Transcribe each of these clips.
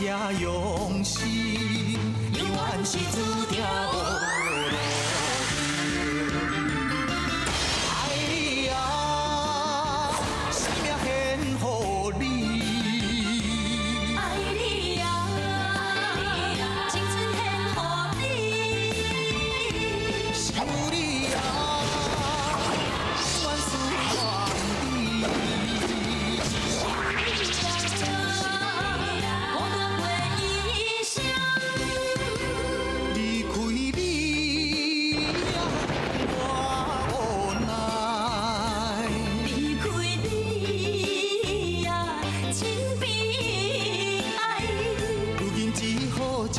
遐用心，永远是注定无路用。爱你啊，生命献予你。爱你啊，青春献予你。想你啊，永远思念你。孤单过异乡。离开你啊，我无奈。离开你啊，真悲哀。如今只好将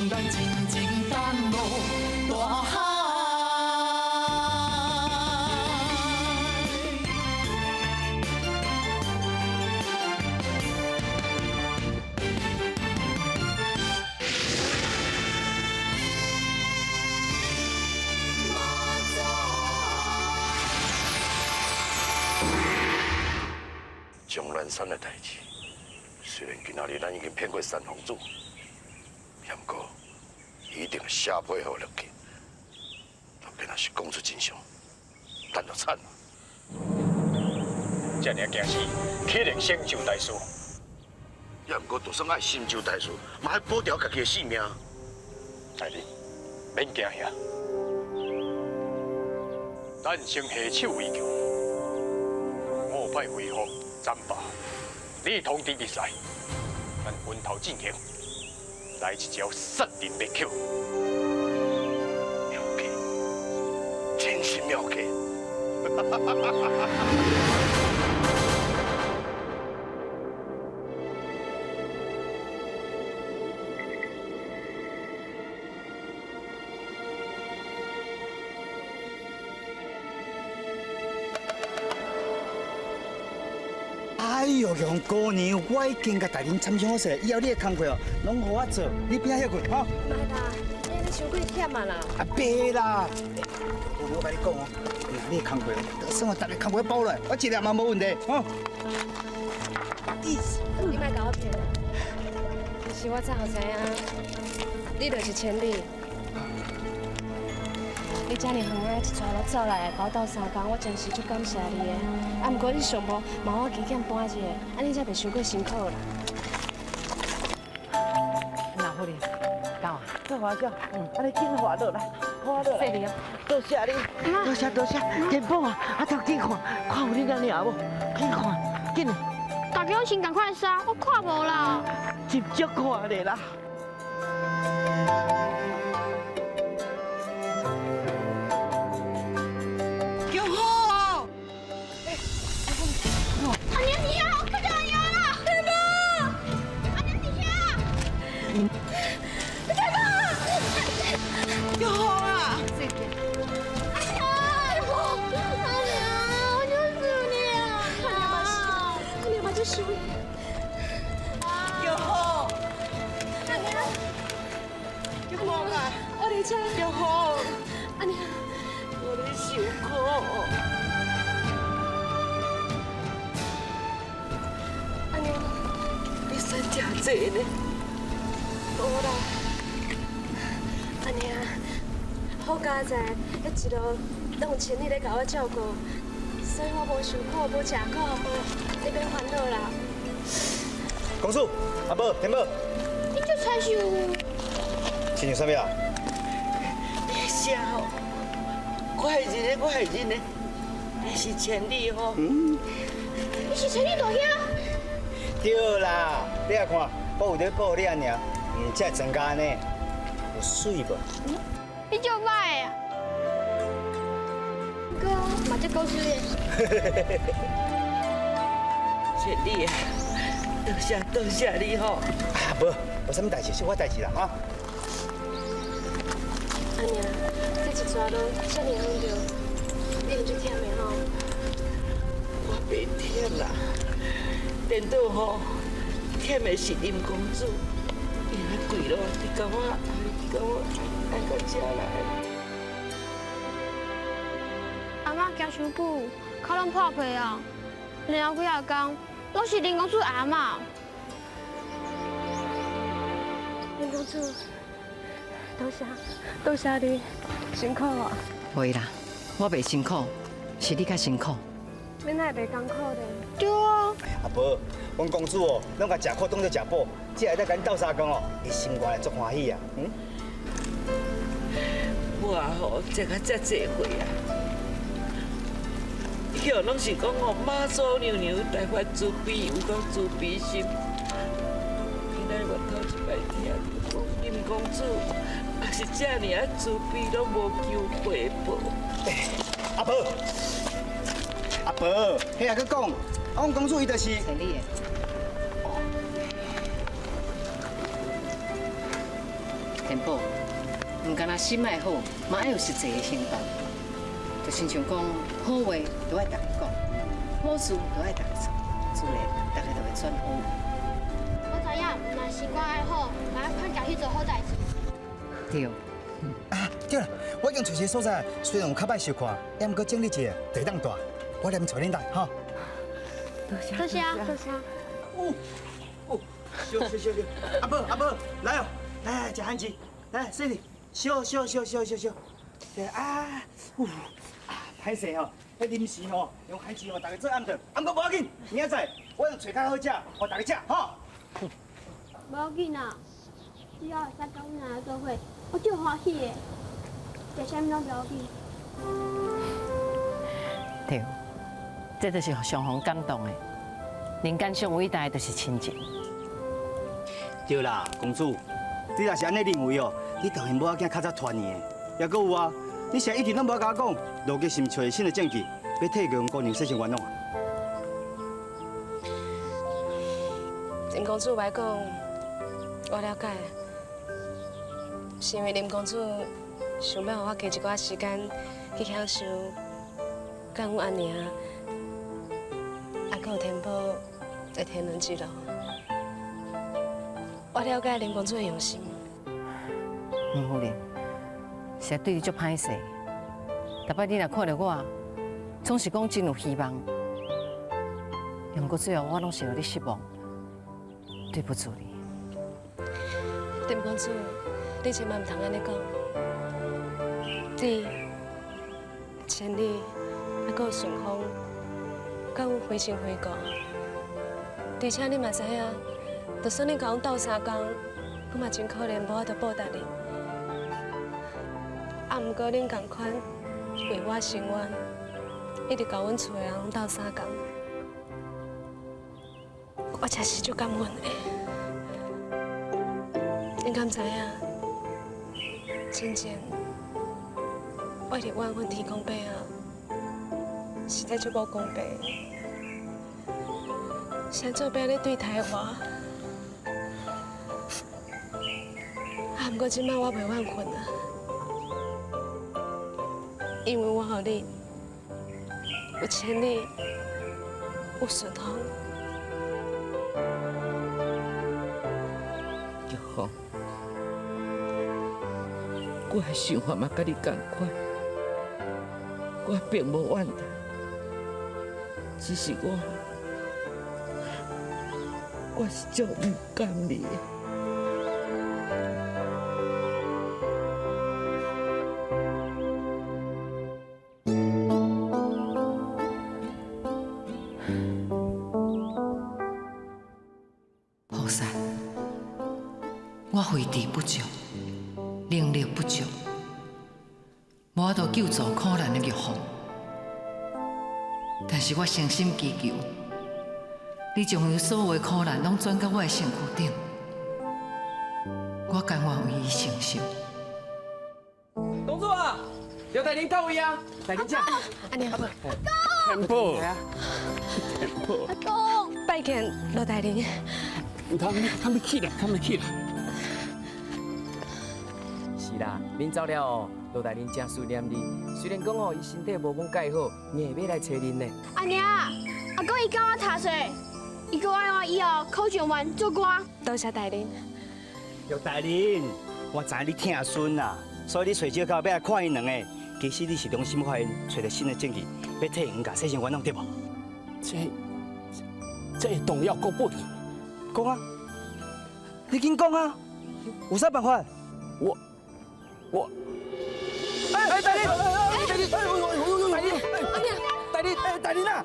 咱真情放落大海。终南山的代志，虽然今仔日咱已经骗过三皇子，不过伊一定会写批予落去。特别若是讲出真相，咱就惨了。这尔惊死，岂能成就大事？也毋过，就算爱成就大事，嘛爱保牢家己的性命。大人，免惊吓，咱先下手为强。我派回复斩霸，你通知入来，咱分头进行，来一招杀人灭口。妙计，真是妙计！哎呦，杨姑娘，我已经共大人参详好势，以后你的工课哦，拢予我做，你边仔歇困吼。莫啦，你按呢伤过忝啊啦。啊，袂啦，姑娘，我共你讲哦，你的工课，就算我逐个工课包落来，我一粒嘛无问题，吼。你莫共我骗，其实我早就知影，你就是千里。你遮尔远仔一带路走来，共我斗相共，我真是足感谢你的。啊，毋过你上无嘛我加减搬一下，按呢才袂伤过辛苦啦。老夫人，到啊？做华姐，啊你紧滑落来，滑落来。谢你哦。多谢你，多谢多谢。天宝啊，啊头紧看，看有你阿娘无？紧看，紧。大家拢穿仝款的衫，我看无啦。执着看咧啦。玉好。阿娘你啊，我看到阿娘啦！天宝，阿娘你遐。天宝，玉好啊！阿娘，阿娘，我就死你啊！阿娘嘛是，阿娘嘛就输。玉好，阿娘，玉好啊！我伫遮。玉好，阿娘，我咧受苦。阿娘，你省真济呢？无啦。阿娘，好佳哉，彼一路拢有千里咧共我照顾，所以我无受苦，无食苦，你免烦恼啦。公主，阿宝，天宝，你足亲像。亲像啥物啊？你写吼，我会认的，我会认的，你是千里吼。你是千里大兄？对啦，你来看，我有咧保护你阿娘，毋才会庄家呢，有媠无？你足歹啊！哥，嘛这够水的。千里啊，多谢多谢你吼。啊，无，无啥物代志，是我代志啦，哈。阿娘，这一逝路遮尔远着，你会足忝的吼。我袂忝啦，颠倒吼，忝的是林公子，伊那跪落，你共我，共我来到遮来。阿嬷行伤久，脚拢破皮啊，连后几仔工拢是林公子阿嬷。林公主，多谢，多谢你，辛苦啊！袂啦，我袂辛苦，是你較辛苦。你哪會袂艱苦咧？對啊。阿婆，阮公主哦，攏共食苦當做食補，這下才共鬥相共哦，伊心肝會足歡喜啊！嗯。我吼食甲遮濟歲啊，向攏是講哦，媽祖娘娘大發慈悲，有夠慈悲心。今仔日我頭一擺聽著講林公子也是遮爾仔慈悲，攏無求回報。阿婆，阿婆，彼也閣講，阮公主伊就是。千里的。天寶，毋干焦心愛好，嘛愛有實際的行動。就親像講，好話都愛逐家講，好事都愛逐家做，自然逐家就會轉好。我知影，毋但心肝愛好，嘛愛肯定去做好代誌。對。啊，對啦，我已經揣一個所在，雖然有較歹相看，也毋過整理一下就會當蹛。我來揣恁來，吼。多謝，多謝，多謝。哦哦，燒燒燒燒，阿婆阿婆，來哦，來食番薯，來細弟，燒燒燒燒燒燒，對啊，有啊，歹勢吼，彼臨時吼用番薯予大家做暗頓，啊，毋過無要緊，明仔載我用揣較好食，予大家食，吼。無要緊啊，只要會使佮阮阿做伙，我足歡喜的，食啥物攏不要緊。對，這就是上予人感動的。人間上偉大的就是親情。對啦，公主，你若是按呢認為哦，你當然無仔囝較早傳伊的，抑閣有啊，你是一直攏無共我講，羅傑是毋揣新的證據，欲替玉姑娘洗清冤枉啊？林公主䆀講，我了解，是因為林公主想欲予我加一寡時間去享受，佮阮阿娘，啊，閣有天寶的天倫之樂。我了解林公主的用心。黃夫人，實在對你足歹勢。逐擺你若看著我，總是講真有希望。毋過最後我攏是予你失望，對不住你。林公主，你千萬毋通按呢講。你、千里，啊，閣有順風，佮阮非親非故，而且你嘛知影，就算你共阮鬥相共，我嘛真可能無法度報答你。啊，毋過恁仝款為我伸冤，一直共阮厝的人攏鬥相共，我真是足感恩的。恁敢知影？真正我一直怨恨天公伯啊，實在足無公平。是按怎欲按呢對待我？啊，毋過這擺我袂怨恨啊，因為我予你有千里，有順風。玉鳳，我的想法嘛，佮你仝款，我並無怨嘆，只是我是足毋甘你的。菩薩，我慧智不足，能力不足，無法度救助苦難的玉鳳。但是我誠心祈求，你將伊所有的苦難攏轉到我的身軀頂，我甘願為伊承受。公主啊，劉大人到位啊！大人請。阿娘，天寶，天寶，阿公，拜見羅大人。毋通，較欲起來，較欲起來。是啦，恁走了後，羅大人誠思念你。雖然講吼，伊身體無講蓋好，硬欲來揣恁呢。阿娘，阿公伊教我讀冊，伊閣愛我以後考狀元做官。多謝大人。陸大人，我知你疼孫啦，所以你揣借口欲來看𪜶兩個。其實你是良心發現，揣著新的證據，欲替𪜶共洗清冤枉，對無？這會動搖國本。講啊！你緊講啊！有啥辦法？我，哎哎，大人，大人，大人，大人，哎，大人啊！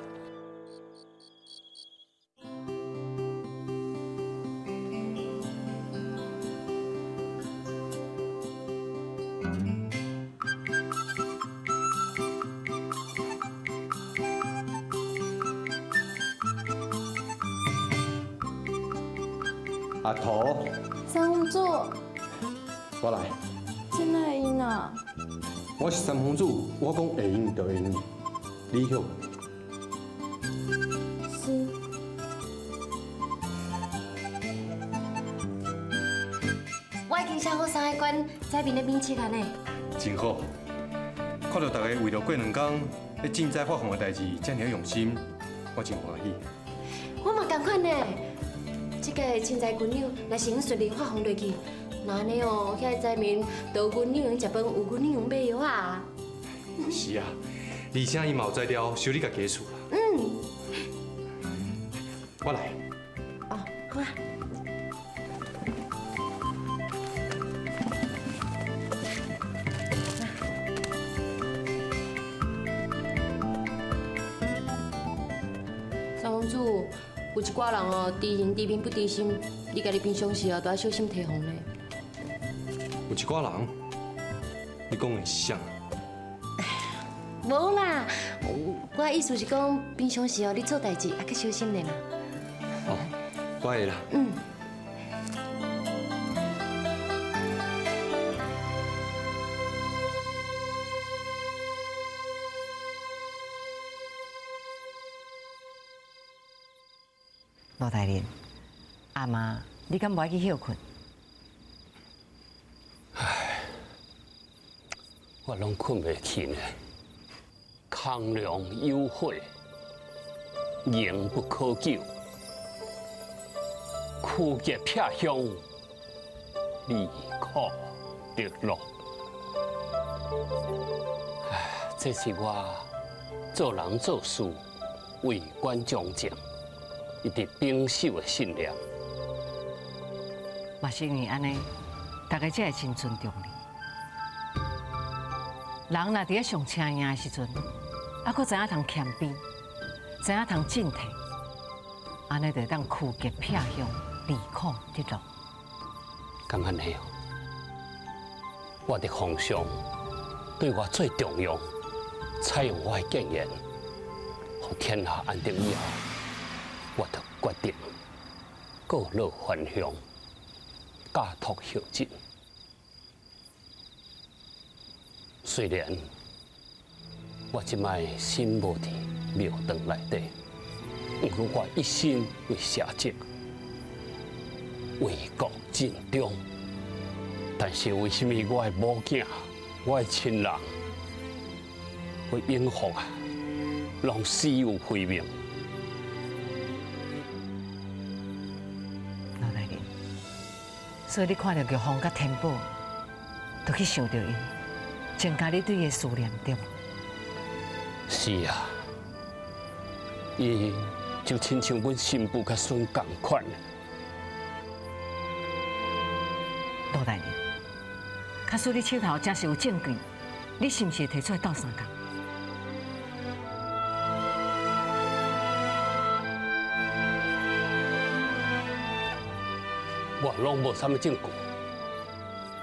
阿桃，三公主，我來。真會用啊？我是三公主，我講會用就會用。你曉？是。我已經寫好三个關災民的名冊啊呢。真好，看到大家為著過兩工咧賑災發放的代誌遮爾用心，我真歡喜。我嘛仝款呢。這個賑災軍糧若是能順利發放落去，那按呢哦，遐個災民就有軍糧用食飯，有軍糧用買藥啊。是啊，而且伊嘛有才調修理家己的厝啦。嗯。我來。哦，好啊。三公主。有一寡人哦，知人知面不知心，你家己平常時哦，都要小心提防咧。有一寡人，你講的是啥？無啦，我的意思是講，平常時哦，你做代誌也較小心咧啦。哦，我會啦。嗯。羅大人，阿媽，你敢無愛去歇睏？唉，我攏睏袂去呢。康梁有悔，仍不可救。苦拮撇鄉，離苦得樂。唉，這是我做人做事、為官從政，一直秉守的信念。嘛是因為按呢，大家才會真尊重你。人若佇咧上車贏的時陣，猶閣知影通謙卑，知影通進退，按呢就會當趨吉避凶，離苦得樂。敢按呢哦？我的皇上對我最重要，採用我的建言，予天下安定以後，我就決定告老還鄉，教託後進。雖然我這擺心無佇廟堂內底，毋過我一心為社稷、為國盡忠。但是為啥物我的某囝、我的親人，會永福啊，攏死於非命？老大人，所以你看著玉鳳佮天寶，就去想著𪜶，增加你對伊的思念，對無？是啊，伊就親像阮新婦佮孫仝款。羅大人，假使你手頭真是有證據，你是毋是會提出來鬥相共？我攏無啥物證據，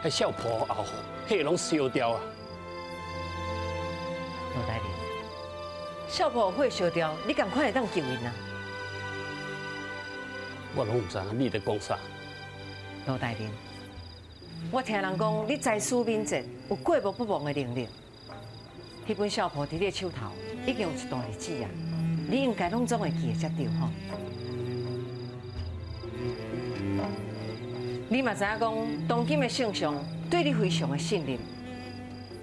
彼少婆後火攏燒掉啊！羅大人，少婆火燒掉，你仝款會當救𪜶啊？我攏毋知影你咧講啥。羅大人，我聽人講你才思敏捷，有過目不忘的能力。彼本少婆佇你的手頭已經有一段日子啊，你應該攏總會記得才對吼。你嘛知影講，當今的聖上對你非常的信任。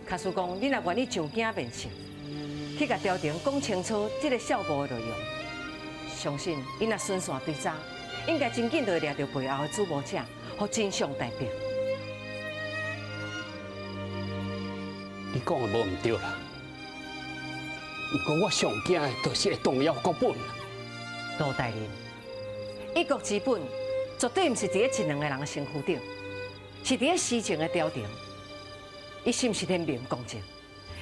假使講你若願意上鏡面試，去共朝廷講清楚這个少婆的內容，相信𪜶若循線追查，應該真緊就會掠著背後的主謀者，予真相大白。你講的無毋對啦，毋過我上驚的，就是會動搖國本。羅大人，一國之本，絕對毋是佇咧一兩个人的身軀頂。是佇咧施政的朝廷，伊是毋是廉明公正？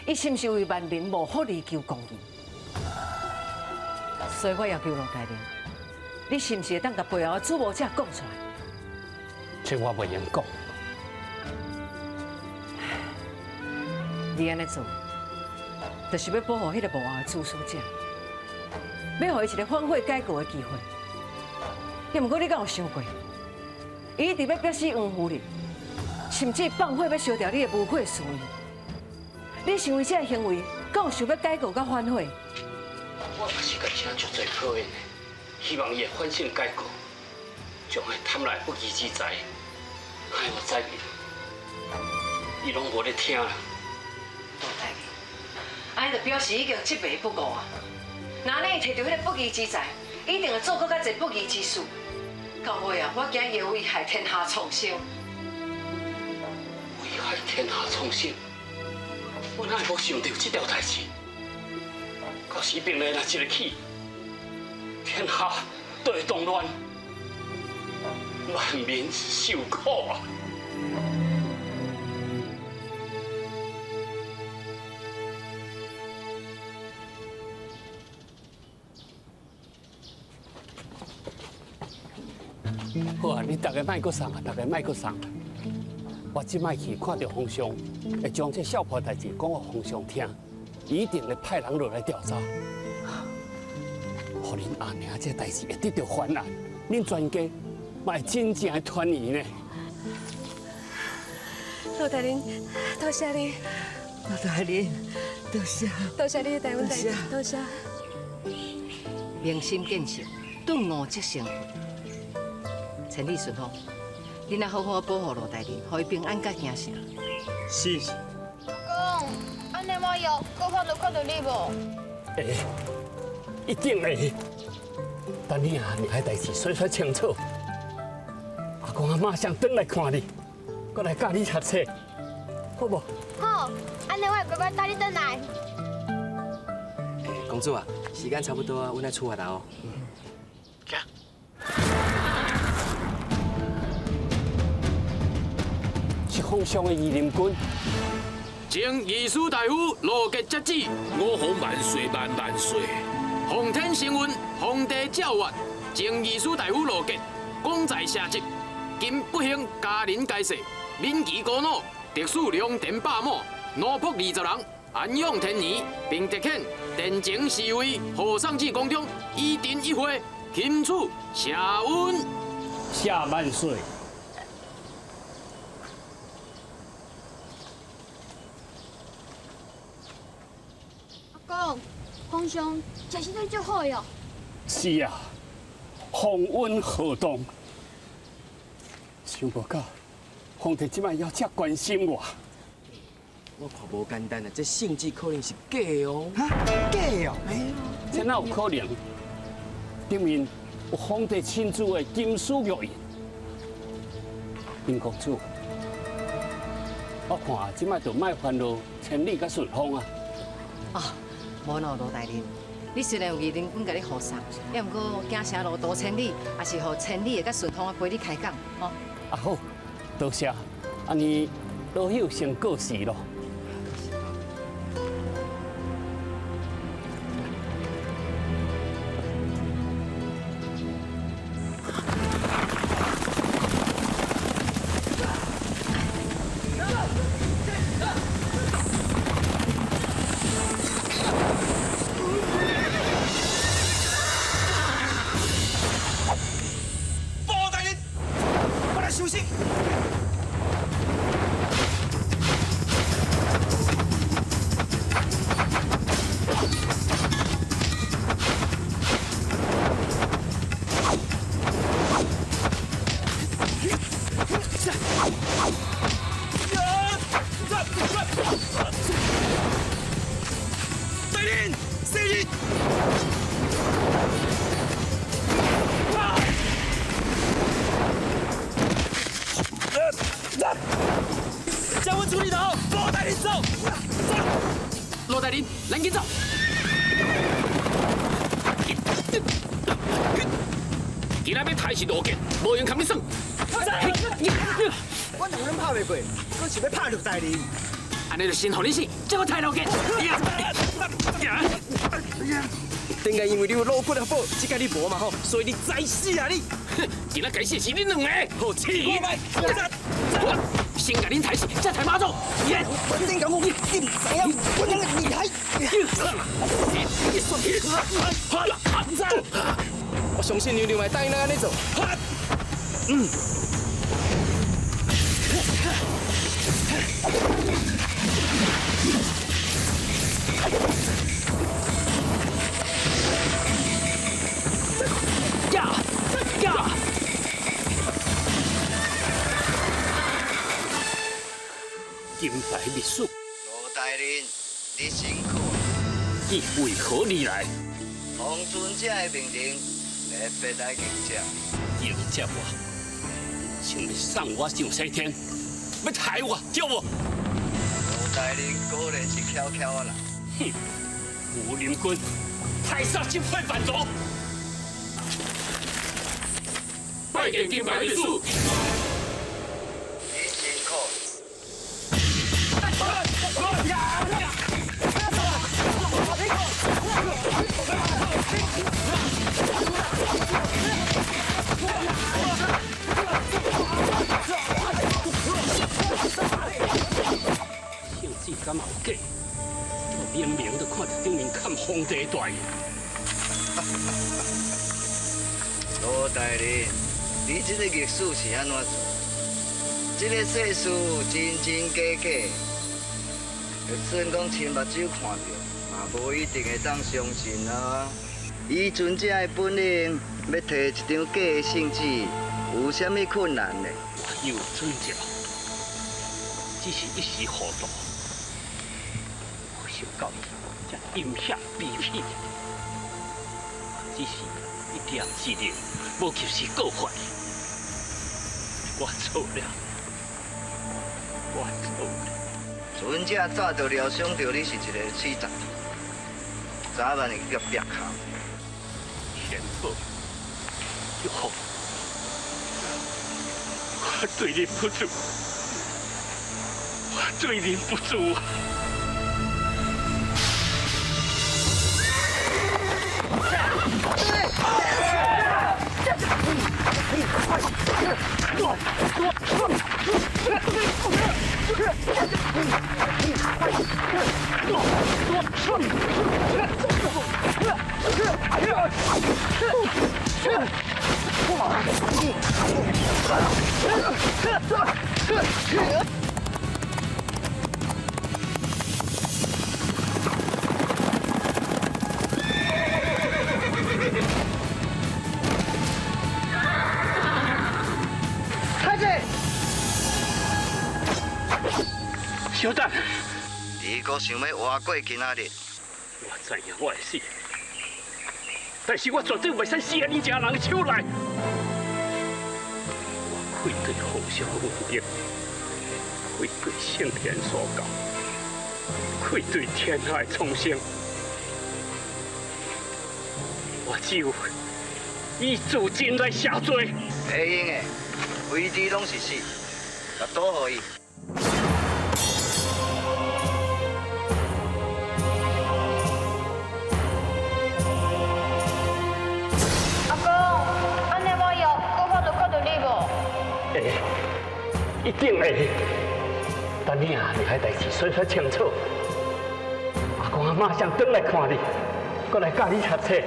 伊是毋是為萬民謀福利求公義？所以我要求羅大人，你是毋是會當共背後的主謀者講出來？這我袂用講。你按呢做，就是欲保護彼个幕後的主使者，欲予伊一个反悔改過的機會。也毋過你敢有想過，伊一直欲逼死黃夫人，甚至放火欲燒掉你的無悔事業。你想為這个行為，敢有想欲改過佮反悔？我嘛是共寫足濟抱怨的，希望伊會反省改過，將彼貪來不義之財害予災民，伊攏無咧聽啦。羅大人，按呢就表示已經執迷不悟啊！若按呢伊摕著彼个不義之財，一定會做閣較濟不義之事。到尾啊，我驚伊會危害天下蒼生。危害天下蒼生，我哪會無想著這條代誌？到時兵來若一个起，天下都會動亂，萬民受苦啊！好啊，你逐个莫閣送啊，逐个莫閣送。我這擺去看著皇上，會將這痟破代誌講予皇上聽，伊一定會派人落來調查。予恁阿娘這代誌會得著翻案，恁全家嘛會真正的團圓呢。羅大人，多謝你。羅大人，多謝。多謝你的大恩大義，多謝。明心見性，頓悟即成佛。千里順風，恁愛好好保護羅大人，予伊平安佮行成。是。阿公，按呢我又閣看著看著你無？會，一定會。等你阿娘的代誌說說清楚，阿公阿馬上轉來看你，閣來教你讀冊，好無？好，按呢我會乖乖帶你轉來。公主啊，時間差不多啊，阮愛出發啦哦。是皇上的御林軍。請御史大夫羅傑接旨，我皇萬歲萬萬歲！奉天承運，皇帝詔曰：前御史大夫羅傑，功在社稷，今不幸家人皆逝，敏其孤老，特赐良田100亩，奴仆20人，安养天年，并特遣殿前侍卫护送至宫中，以陈一会，钦此谢恩。谢万岁。阿公，皇上食身体足好哟。是啊，皇恩浩荡，想無到皇帝這擺猶遮關心我。我看無簡單啊，這聖旨可能是假的哦。哈，假的哦？這哪有可能？頂面有皇帝親自的金絲玉印。林公子，我看這擺就莫煩惱千里佮順風啊。啊，無喏，羅大人，你雖然有御林軍共你護送，也毋過京城路途千里，也是予千里會佮順風啊陪你開講，吼。啊好，多謝，按呢老朽先告辭囉。包大人，我來休息。大人，聖人。將我處理好，羅大人走。羅大人，咱緊走。今仔欲刣死罗杰，无闲堪你耍。我两个人拍袂过，阁想欲拍陆大人。按呢就先予你死，再阁刣罗杰。顶个因为你有老骨的宝，这个你无嘛吼，所以你该死啊你！今仔该死是恁两个，好气我来！先共恁刣死，再刣妈祖。我顶讲我你你毋知影，我两个厉害。我相信娘娘会答应咱按呢做。嗯。呀呀！金牌秘书，罗大人，你辛苦。你为何而来？奉尊者的命令，特别来迎接。迎接我？想欲送我上西天，欲刣我，对无？罗大人果然是巧巧仔人。哼！武林军，刣杀这批叛徒！拜见金牌秘书。你辛苦。圣旨敢有假？我明明就看著顶面砍皇帝大印。罗大人，你这个历史是按怎做？这个世事真真假假，就算讲亲目睭看著，嘛无一定会当相信啊。以尊者的本领，欲提一张假的圣旨，有啥物困难呢？我有尊者，只是一时糊涂，无想到伊这阴险卑鄙，只是一念之力，无及时告发。我错了，我错了。尊者早就料想到你是一个死杂，早晚会去共逼哭。天宝，玉凤，我对你不住，我对你不住啊！开始。小等，你阁想欲活过今仔日？我知影我会死，但是我绝对袂使死佇恁遮人的手内。我愧对皇上的恩德，愧对圣贤所教，愧对天下的苍生。我只有以自尽来谢罪。会用的，为敌拢是死，共赌予伊。阿公，按呢我以后阁有法度看著你无？会，一定会。等你啊，你彼代志说说清楚。阿公啊，马上转来看你，阁来教你读册，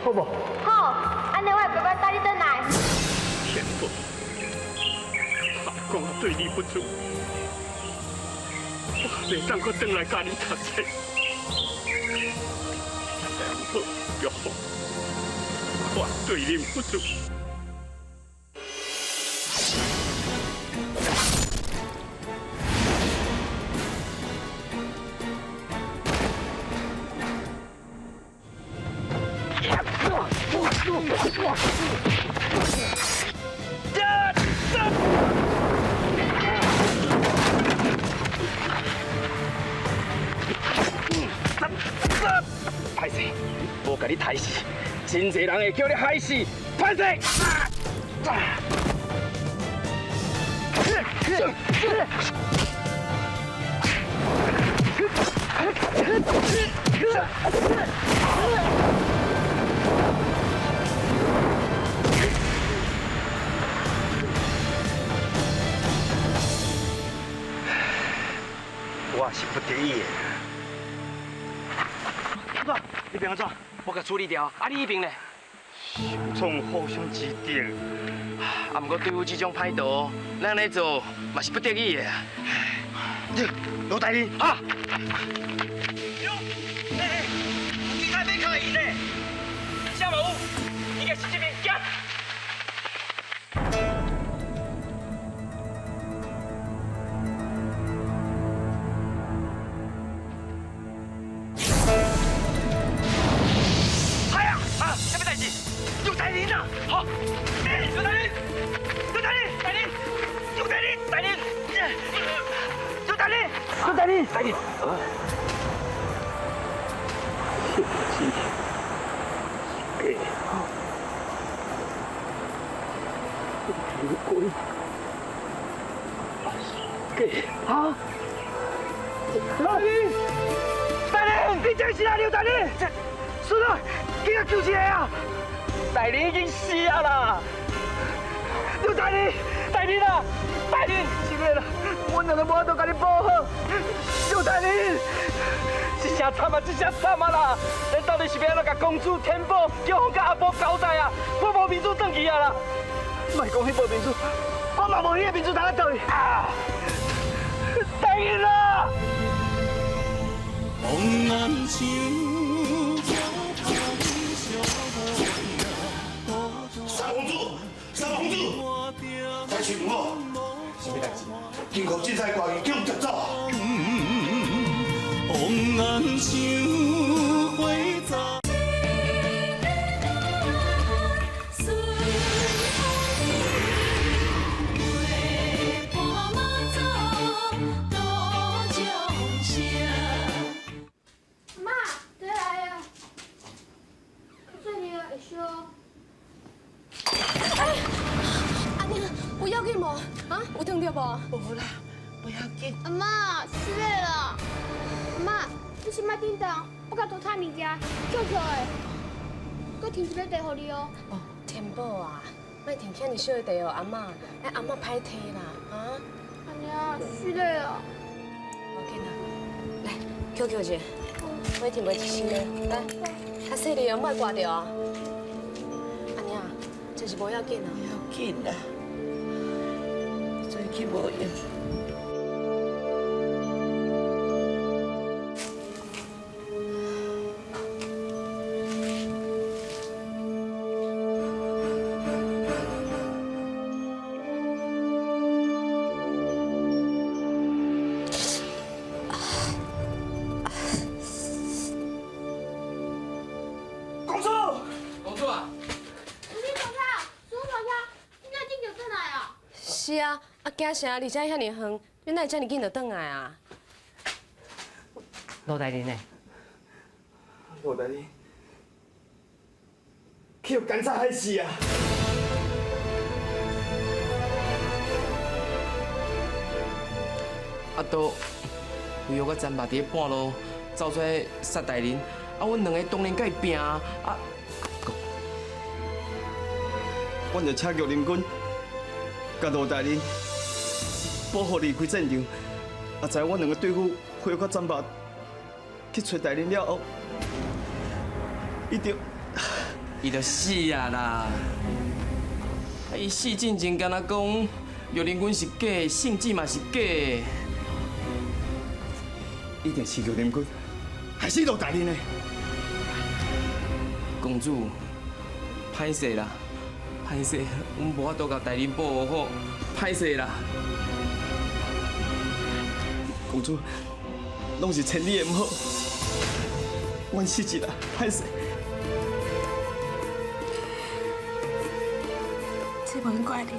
好无？好，按呢我会乖乖等你转来。天父，阿公对你不住，我袂当阁转来教你读册。天父，玉凤，我对你不住。歹势，无共你刣死，真济人会叫你害死。歹势！我是不得已的。安怎？你边安怎？我共处理掉，啊，你彼边咧？受创互相之敌。啊，毋过对付这种歹徒，咱按呢做嘛是不得已的。对，罗大人，哈。欸，警察欲敲伊呢？啥嘛有？伊个是这边行。哎呀，啊，啥物代志？刘大人啊，好，刘大人，刘大人，大人，刘大人，大人，刘大人，刘大人，大人。啊！大人，大人，你这是啊，刘大人，这孙仔，紧来救一个啊！大人已经死啊啦！刘大人，大人啊，大人，是的啦，我两个无法度共你保好。刘大人，这下惨啊，这下惨啊啦！咱到底是欲按怎共公主、天宝、叫凤佮阿宝交代啊？我无面子转去啊啦！莫讲彼无面子，我嘛无彼个面子通转去。啊！大人啊！三公主，三公主，代志唔好，啥物代志？金库凊彩官员叫劫走。妈，回来啊！这里会烧。哎，阿娘，有要紧无？啊，有烫著无？无啦，不要紧。阿妈，失礼了。阿妈，你先莫叮当，我共涂摊物件，捡起来，阁添一杯茶予你哦。哦，天宝啊，莫添遐尔烧的茶予阿嬷，咱阿嬷歹体啦，啊？阿娘，失礼了。无要紧啦，来，捡捡者，我添袂一身的，来，较细腻哦，莫挂著啊。阿娘，这是无要紧啊。不要紧啦，做去无用。公主，公主啊！你大侠，苏大侠，你哪紧就转来啊？是啊，啊京城离遮遐尔远，你哪会遮尔紧就转来啊？罗大人呢？罗大人，去予警察害死啊！啊，都为予佮詹爸伫咧半路走出来杀大人，啊，阮两个当然佮伊拼啊！啊，阮就请玉林军佮罗大人保护离开战场，啊，在阮两个对付回佮詹爸去揣大人了后，伊就死啊啦！啊，伊死进前敢若讲玉林军是假的，圣旨嘛是假的。一定是玉林军，还是罗大人呢？公主，歹势啦，歹势，阮无法度共大人保护好，歹势啦。公主，拢是千里的毋好，阮失职啦，歹势。这无怪你，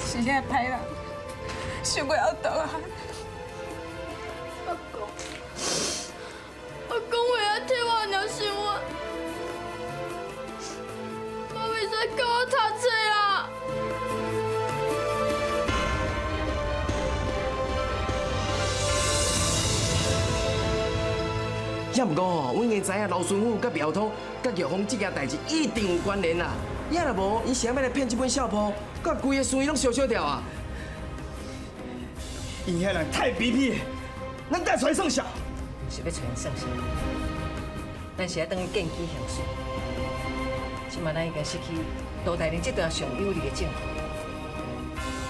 是遐歹人，想过恶毒啊！阿公，阿公为了替我娘生活，使叫我读册啦。也毋过吼，阮已经知影刘巡抚佮苗通、佮玉凤这件代志一定有关联啦。也若无，伊是按欲来骗这本笑铺，佮规个生意拢烧烧掉啊！𪜶遐人太卑鄙，咱带出来算数。毋是欲揣𪜶算数，咱是爱转去见机行事。这马咱已经失去罗大人这段上有力的证据，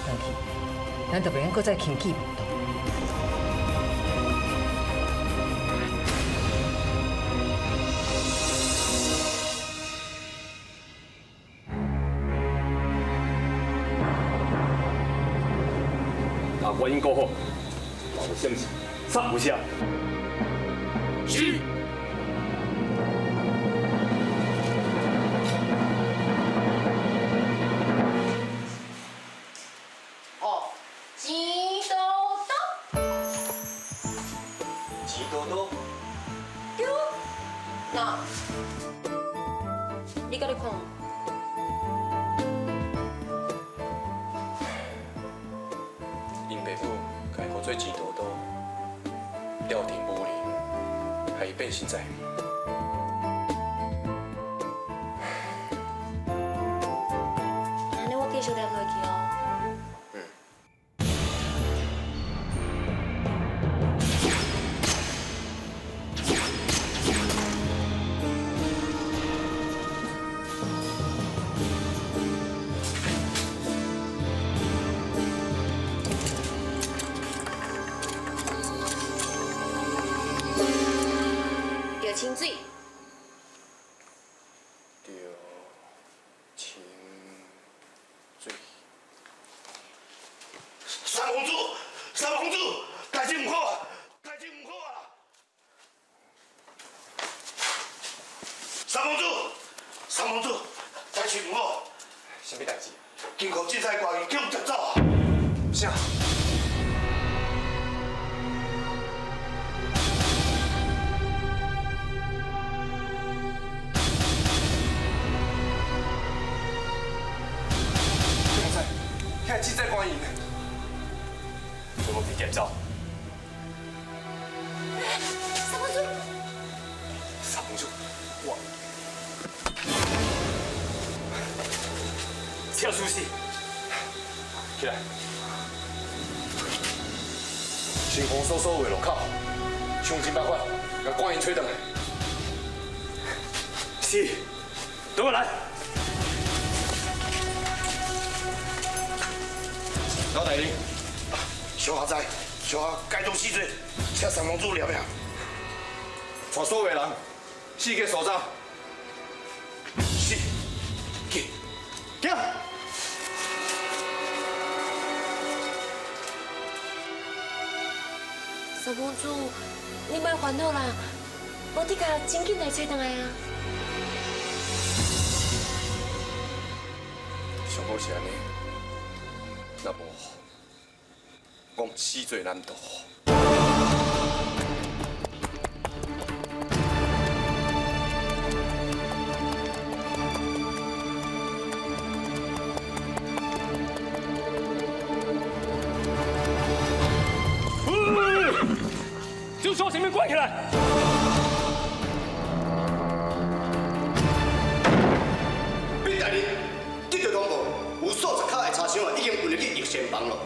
转去，咱就袂用阁再轻举妄动。啊，我已经讲好，有啥事，杀无赦。是。哦，钱多多。钱多多。对。那，你佮你看？𪜶爸母共伊呼做钱多多，调停武林，害伊变身在。按呢我继续念落去哦。着清水。着清水。三公主，三公主，代志唔好啊！代志唔好啊！三公主，三公主，代志唔好。啥物代志？金库凊彩官员叫劫走啊！啥？遐凊彩官员，全部被劫走。三公主，三公主，我请出示。起来。先封锁所有的路口，想尽办法共官员揣转来。是，等我来。老大人，小阿仔，小阿改动死罪，请三公主饶命。带所有的人，四界搜查。是，去，行。三公主，你莫烦恼啦，无的确真紧来揣转来啊。上好是按呢，若无，我死罪难逃。就说前面关起来。禀大人，接到通报，有数十口的茶箱啊，已经运入去玉仙房了。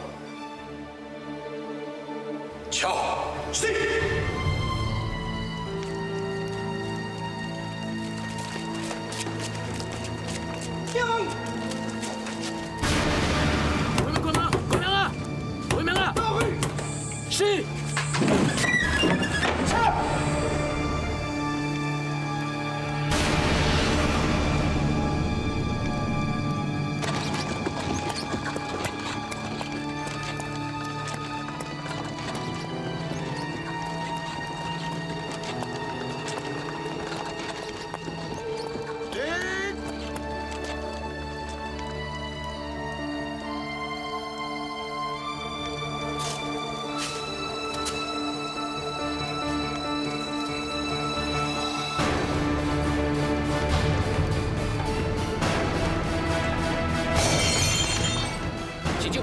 敲，是。关门，关门，关门啊！关门啊！是。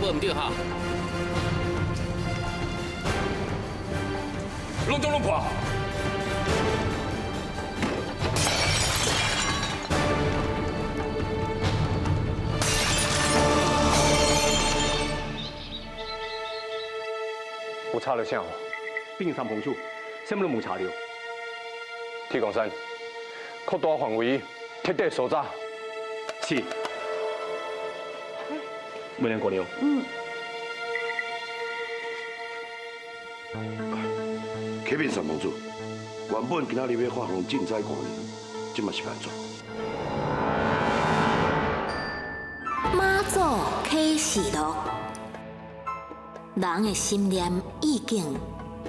无毋对哈？拢总拢破。有查到啥无？变三公主，啥物拢无查到。铁公山，扩大范围，彻底搜查。是。文良姑娘。嗯。启禀三公主，原本今仔日欲发放赈灾官员，这马是按怎？妈祖启示录，人的心念意境，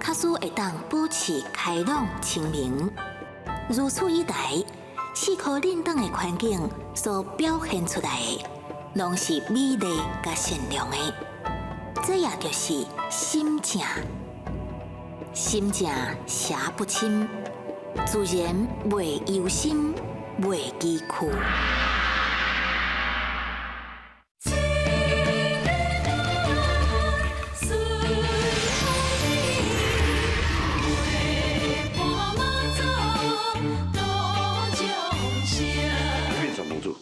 确实会当保持开朗清明。如此一来，四颗振动的环境所表现出来的，拢是美丽佮善良的。这也就是心正，心正邪不侵，自然袂忧心，袂崎岖。启禀三公主，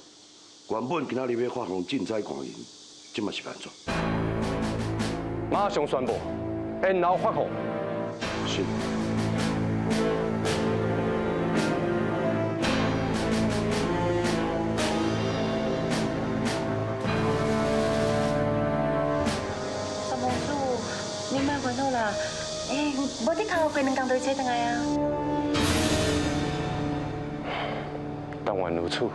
原本今仔日欲发放赈灾官员，这马是按怎？马上宣布，延后发放。是。三公主，你莫烦恼啦，欸，无的确过两工就会揣转来啊。但愿如此。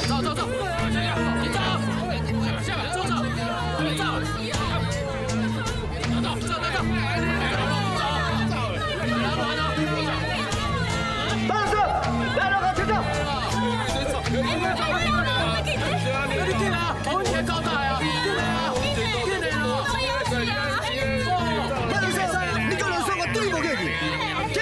走走走，你走，走走，你走，走走走走，大师，来两个前走。你进来，我先交代啊！进来啊！进来啊！大师，你个人说我对无过去，进。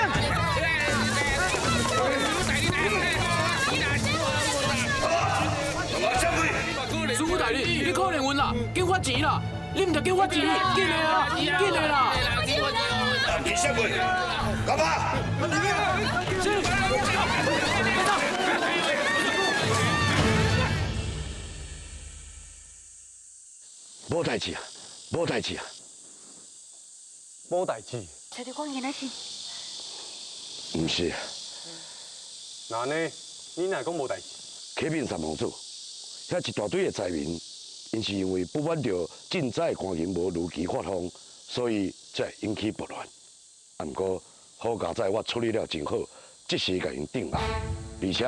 师傅大人，你可怜阮啦，紧发钱啦！你毋著紧发钱，紧的啦，紧的啦！你什么？干嘛？是。无代志啊，无代志啊，无代志。找著官员来是？毋是。那呢？你哪讲无代志？启禀三公主，遐一大堆的灾民，𪜶是因为不满著赈灾官员无如期发放，所以才会引起暴乱。啊，毋过好佳哉，我处理了真好，即时共𪜶镇压，而且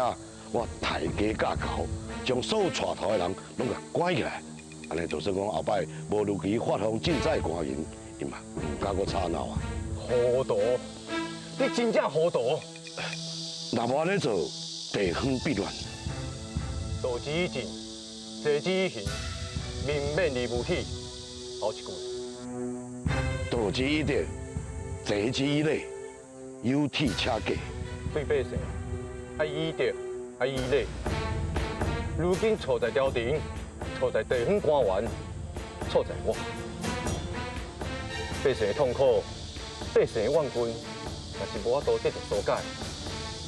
我抬鸡架狗，将所有带头的人拢共关起来。按呢就算讲后摆无如期发放赈灾官员，𪜶嘛毋敢阁吵闹啊。糊涂，你真正糊涂。若无按呢做，地方必乱。道之以政，齐之以刑，民免而无耻。后一句。道之以德，齐之以礼，有体且价。对百姓，爱以德，爱以礼。如今错在朝廷，错在地方官员，错在我。百姓的痛苦，百姓的怨愤，若是无法度得到疏解，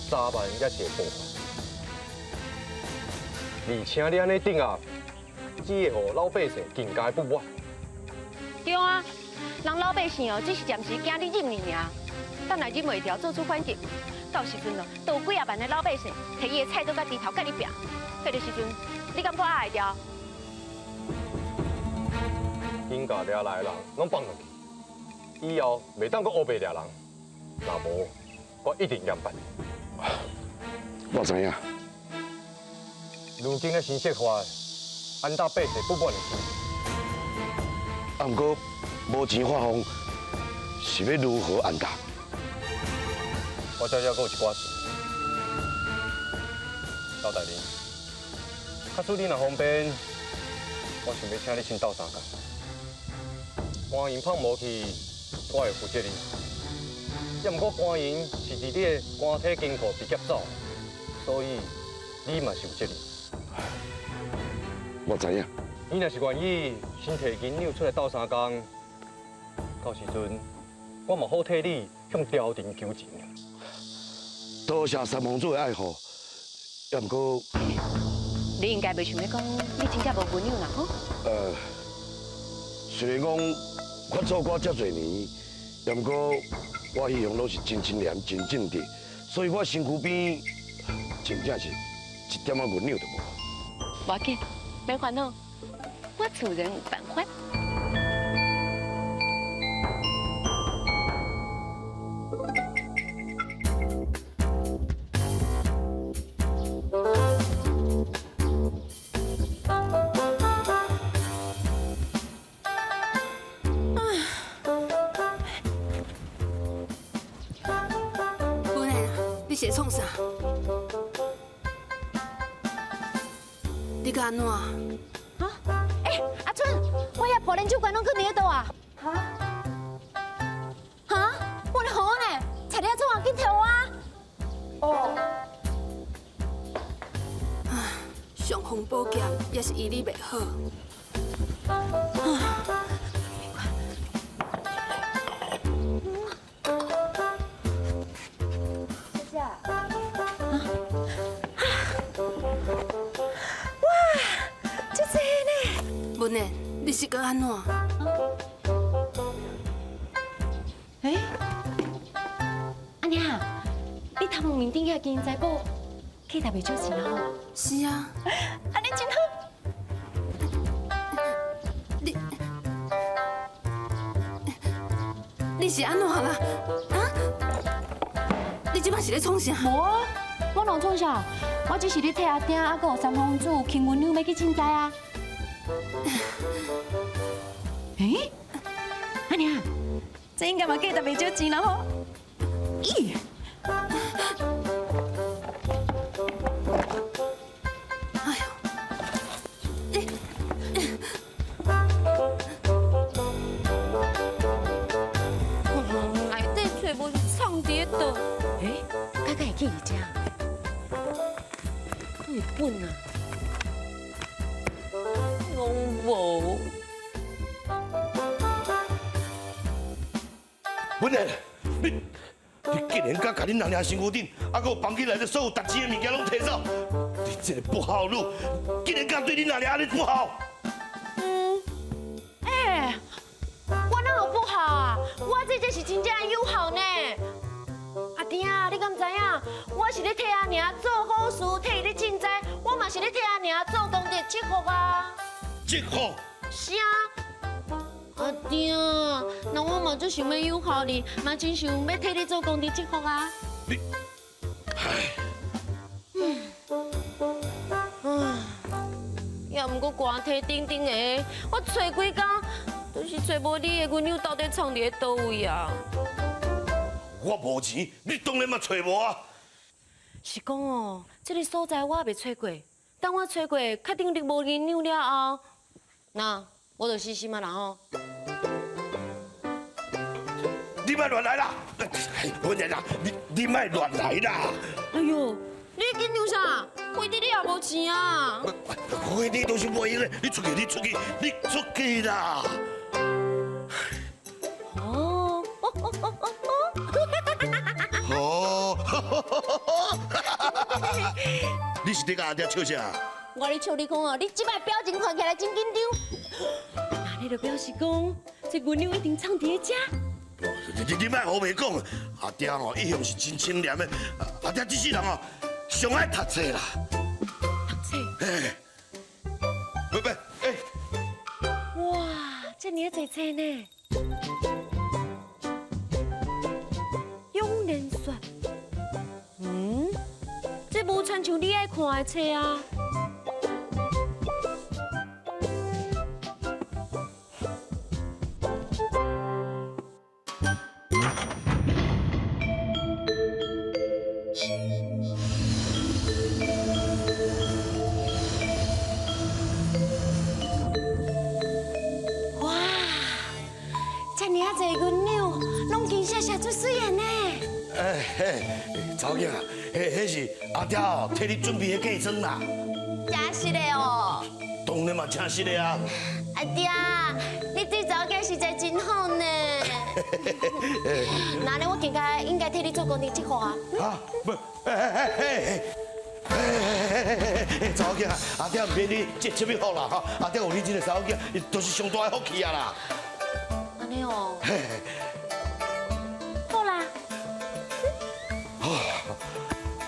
早晚也是会爆发。而且你按呢镇压，只会予老百姓更加不满。对啊，人老百姓哦，只是暂时惊你忍尔尔，等来忍袂牢，做出反击，到时阵哦，就有几仔万的老百姓提伊的菜刀佮猪头佮你拚，彼个时阵，你敢看会牢？紧共掠来的人拢放落去，以后袂当阁乌白掠人，若无，我一定严办。我知影。如今的新设法，安达百姓不满的心。啊，毋过无钱发放，是欲如何安达？我这还阁有一寡事，老大人，假使你若方便，我想欲请你先斗相共。官银放无去，我会负责任。也毋过官银是伫你的官体金库被劫走，所以你嘛是有责任。我知影。你若是愿意先提银两出来斗相共，到时阵我嘛好替你向朝廷求情。多谢三公子的爱护，也毋过，你应该袂想欲讲，你真正无银两啦吼？虽然讲我做官遮济年，也毋过我一向拢是真清廉、真正直，所以我身躯边真正是一点仔银两都无。无要紧，免烦恼，我自然有办法。文燕，你是咧创啥？你佮按怎？啊？欸，阿春，我遐破连酒罐拢囥伫咧佗啊？哈？哈？我咧予我呢？菜你做啊，紧提予我。哦。唉，尚方宝剑也是医你袂好。谢谢。哇，这济呢！文燕，你是阁按怎？欸，阿娘，你头毛面顶遐金财宝，价值袂少钱哦。是啊，按呢真好。你是按怎啦？啊？你这摆是咧创啥？无啊，我哪有创啥？我只是咧替阿丁，啊，阁有三公主牵银两欲去赈灾啊。欸，阿娘，这应该嘛价值袂少钱啦吼。咦？哎呦！内底揣无是藏伫咧佗？欸，敢敢会记伫遮？日本啊，拢无。文燕，你竟然敢共恁阿娘身躯顶，啊，阁有房间内底所有值钱的物件拢提走，你这个不好女，竟然敢对恁阿娘按呢不好！欸，我哪有不好啊？我这这是真正友好呢。阿丁啊，你敢知影？我是咧替阿娘做好事，替伊咧赈灾，我嘛是咧替阿娘做功德积福啊。积福？是啊。阿丁，那我嘛足想欲友好你，嘛真想欲替你做功德积福啊。你，唉，也毋过寒天顶顶的，我揣几工，就是揣无你的银两到底藏伫咧佗位啊？我无钱，你当然嘛揣无啊。是讲哦，这个所在我也袂揣过，等我揣过，确定你无银两了后，那我就死心啊啦吼。你莫乱来啦！文燕啦，你莫乱来啦！哎呦，你紧张啥？非得你也无钱啊！非得都是无用的，你出去，你出去，你出去啦！哦，哦，你是咧共阿爹笑啥？我咧笑你讲哦，你这摆表情看起来真紧张，那你就表示讲，这银两一定藏伫咧遮。你莫胡白讲，阿爹吼一向是真清廉的，阿爹这世人哦上爱读册啦。读册？嘿，不不，欸。哇，这尔济册呢？永年说，这无亲像你爱看的册啊。哇，这尔济银两，拢金闪闪，足媠的呢。哎嘿，查某囝，彼是阿爹哦，替你准备的嫁妆啦。真实的哦。当然嘛，真实的啊。阿爹，你对查某囝实在真好呢。那呢，我应该应该替你做工程计划啊。啊，不，哎哎哎哎哎，查某囝，阿爹毋免你这什么福啦吼，阿爹有你这个查某囝，就是上大的福气啊啦。按呢哦。嘿。好啦。啊，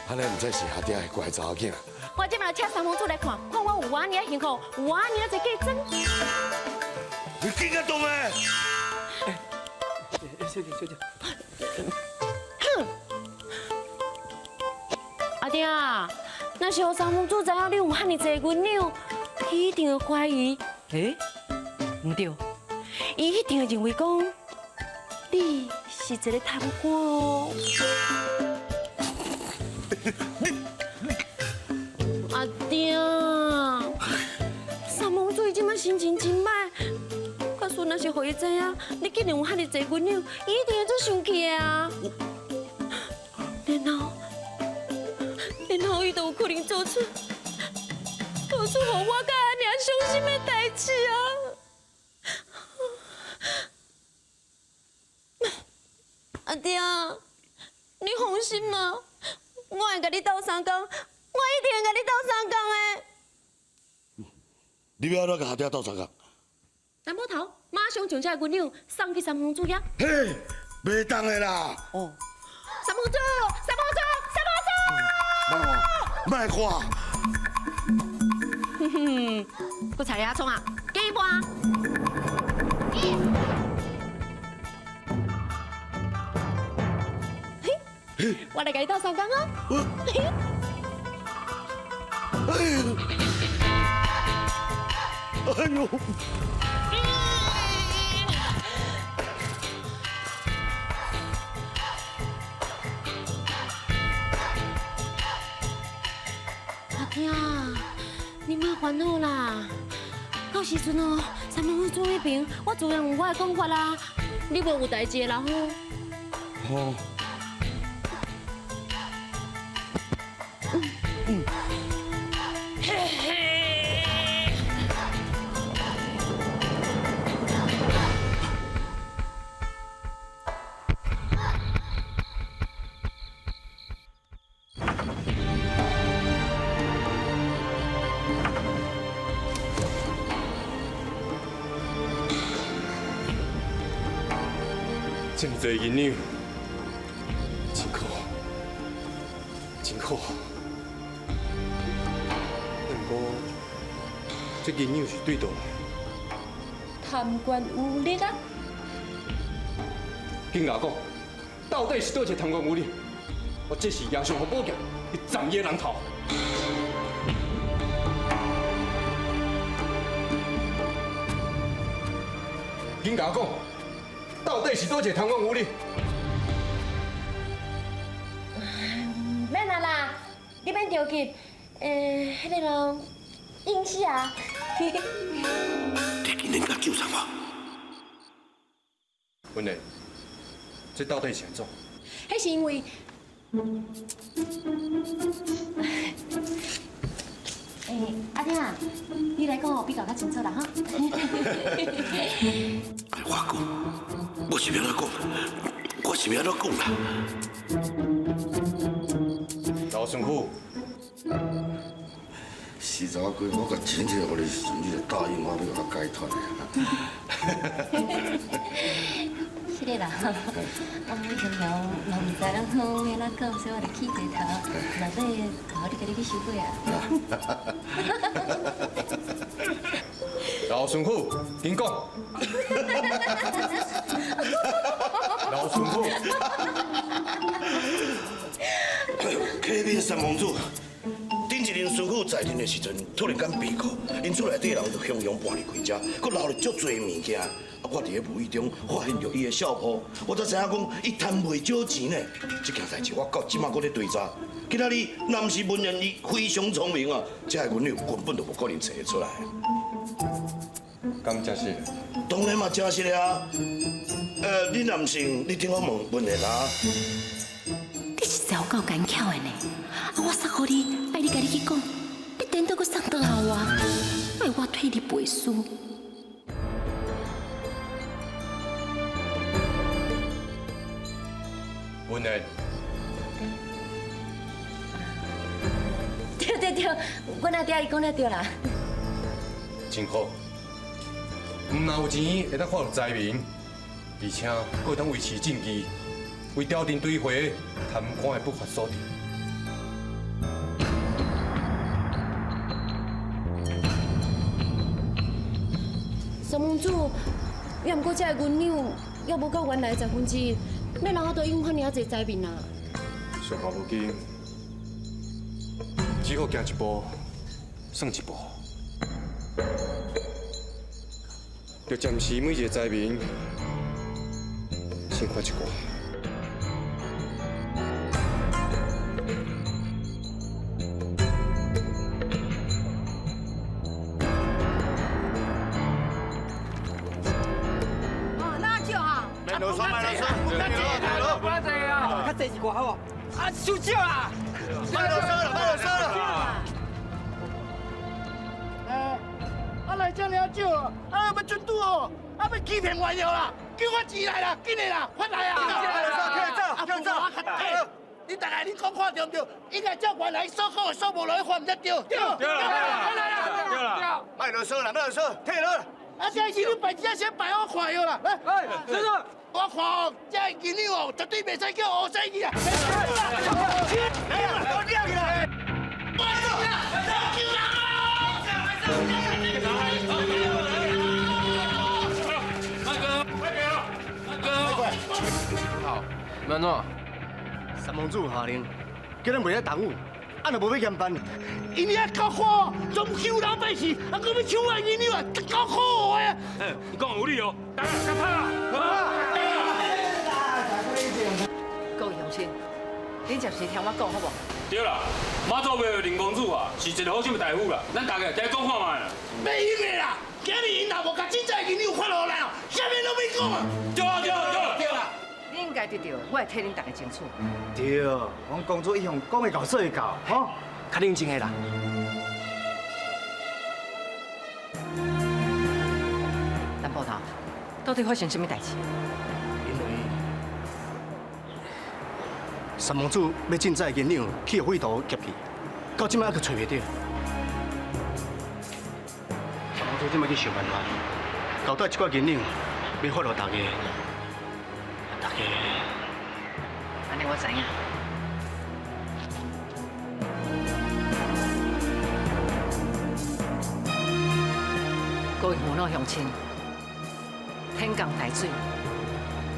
按呢毋知是阿爹的乖查某囝。我这摆请三公主来看，看我有偌尔辛苦，有偌尔济嫁妆。你紧个动诶！小姐，小姐。阿爹，若是予三公主知影你有遐尔济银两，伊一定会怀疑。欸，毋对，伊一定会认为讲你是一个贪官哦。阿爹，三公主伊这摆心情真歹，假使若是予伊知影你竟然有遐尔济银两，伊一定会足生气的啊。然后，然后伊就有可能做出，做出予我佮阿娘伤心的代志啊！阿爹，你放心啦，我会佮你斗相共，我一定会佮你斗相共的。你欲按怎共阿爹斗相共？陈捕头，马上将这个银两送去三公主遐。嘿，袂当的啦！哦，三公主，三公主，三公主！莫看。哼哼，阁菜啊，创啊，加半。嘿，我来共你斗相共啊！哎呦！哎呦！阿爹，你莫烦恼啦。到时阵哦，三公主彼边，我自然有我的讲法啦。你无有代志的啦吼。哦。嗯。嘿嘿。这么济银两，真好，真好。不过，这银两是对佗来？贪官污吏啊！紧共我讲，到底是佗一个贪官污吏？我这是押上予宝剑去斩伊的人头。紧共我讲，到底是佗一个贪官污吏？免啊啦，你免着急。彼个人应死啊！你竟然敢纠缠我？文莲，这到底是按怎？彼是因为，阿爹啊，你来讲比较较清楚啦哈。哎，我讲，我是欲按怎讲？我是欲按怎讲啦？老巡抚。时早过，我共钱摕予你时阵，你就答应我欲共我解脱的。是的啦，我平常嘛毋知咱好欲按怎讲，所以我就起低头，落尾就予你家己去收尾啊。老巡抚，紧讲。老巡抚。启禀三公主，顶一任巡抚在任的时阵，突然间病故，𪜶厝内底人就雄雄搬离开遮，阁留了足济物件。啊，我伫咧无意中发现著伊的笑铺，我才知影讲伊贪袂少钱呢。这件代志我到这马阁咧追查。今仔日若毋是文彦伊非常聪明啊，这个银两根本就无可能揣会出来。敢真实？当然嘛真实的啊！你若毋信，你听我问文彦啊。你实在有夠奸巧的呢。啊，我殺予你，愛你家己去講，你顛倒閣送轉來予我，愛我替你背書。文燕。對對對，阮阿爹伊講得對啦。真好，毋但有錢會當看著災民，而且閣會當維持正義，為朝廷追回貪官的不法所得。三公主，也毋過這个銀兩猶無夠原來1/10，欲哪有法度養遐爾濟災民啊？事到如今，只好行一步算一步。就暫時每一个災民先發一寡。哦，那少哈？免啰嗦，免啰嗦，不济啊，較濟一寡好無？啊，傷少啦！莫啰嗦啦，莫啰嗦啦！啊來遮爾少啊！啊欲准拄哦！啊欲欺騙原料啦！叫我錢來啦，緊的啦，發來啊！起來走，起來走！你大概你講看對毋對？應該照原來所講的數目來發，毋才對。對，對啦，對啦，莫囉嗦啦，莫囉嗦，退落。啊，這是你擺這先擺我看藥啦，來，先生，我看哦，這銀兩哦，絕對袂使叫烏西去啊！來啊，我掠起來！好，欲按怎？三公主下令，叫咱袂使动武，啊若無欲嚴辦，𪜶遐夠苦，總搶老百姓，啊，閣欲搶我銀兩啊，夠苦的！你講有理哦，來，共拍啊！各位鄉親，恁暫時聽我講好無？對啦，媽祖廟的林公子啊，是一个好心的大夫啦，咱大家來講看覓啦。袂用的啦，今日𪜶若無共真正銀兩發落來哦，啥物攏免講啊！對啊對啊對啊對啦！恁應該得著，我會替恁大家爭取。對，阮公主一向講會到做會到，吼，較冷靜的啦。陳捕頭，到底發生啥物代誌？因為三公主欲賑災銀兩去予匪徒劫去，到這擺猶閣揣袂著。三公主這擺去想辦法，交代這寡銀兩欲發予大家，大家。按呢我知影。各位父老鄉親，天降大水，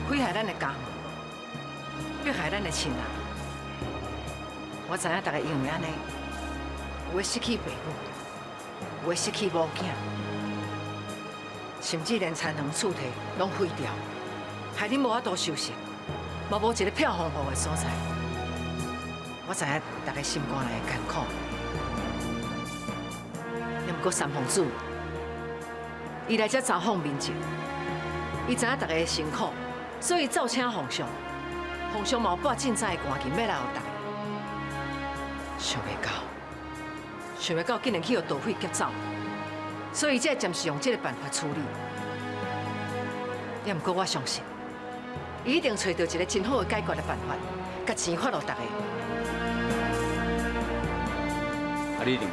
毀害咱的家園，迫害咱的親人。我知影大家因為按呢，有的失去爸母，有的失去某囝，甚至連田園厝地攏毀掉，害恁無法度收成，嘛無一个避風雨的所在。我知影大家心肝內的艱苦，也毋過三公主，伊來遮查訪民情，伊知影大家的辛苦，所以奏請皇上，皇上嘛有撥賑災的官金欲來予大家。想袂到，想袂到，竟然去予盜匪劫走，所以才暫時用這个辦法處理。也毋過我相信，伊一定揣著一个真好的解決的辦法，共錢發予大家。啊，你認為？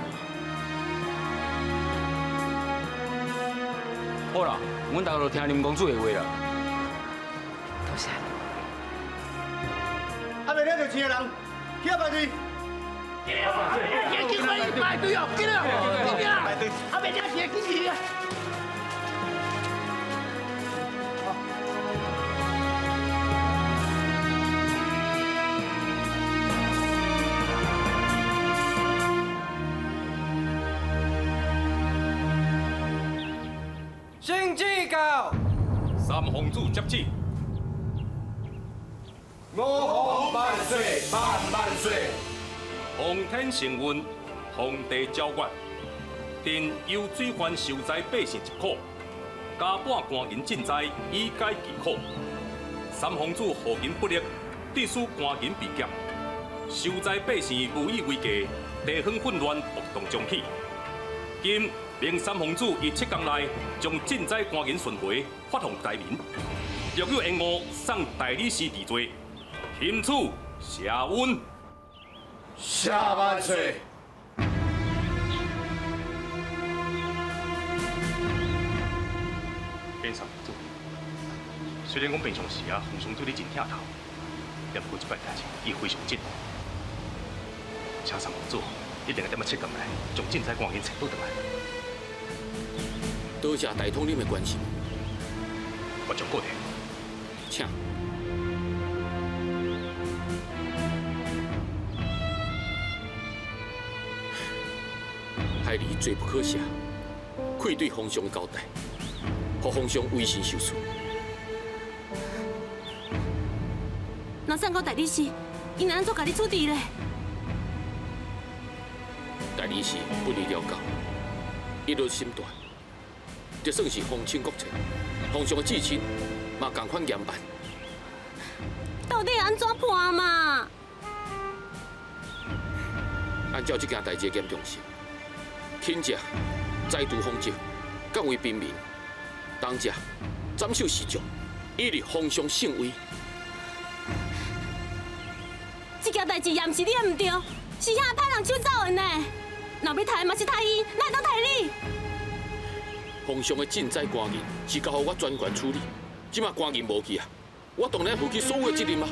好啦，阮大家就聽林公子的話啦。多謝。還袂領著錢的人，起來排隊。緊排隊哦，緊啊，緊啊！排隊，還袂領錢的緊去啊！聖旨到，三皇子接旨。五皇萬歲，萬萬歲！奉天承運，皇帝詔曰：朕憂水患受災百姓疾苦，加撥官銀賑災，以解其苦。三皇子護銀不力，致使官銀被劫，受灾百姓无以为继，地方混乱暴动将起。今明三皇子于7天内将赈灾官银顺回发放灾民，若有延误，送大理寺治罪。钦此谢恩。谢万岁。边三公子，虽然讲平常时啊，皇上对你真疼头，也不过这摆代志伊非常紧，请三公子一定要踮仔7天内将赈灾官银找倒转来。多谢大统领的关心，我将过庭，请。孩儿罪不可赦，愧对皇上的交代，予皇上威信受损。若送到大理寺，𪜶会按怎共你处置咧？大理寺本已了解，一律审断，就算是皇亲国戚、皇上的至亲，嘛仝款严办。到底按怎判嘛？按照这件代志的严重性，轻者灾除风疾，降为平民；重者斩首示众，以立皇上圣威。这件代志也毋是你的毋对，是遐歹人抢走的呢。若欲刣嘛是刣伊，哪会当刣你？皇上的赈灾官银是交予我专权处理，这马官银无去啊，我当然负起所有的责任啊。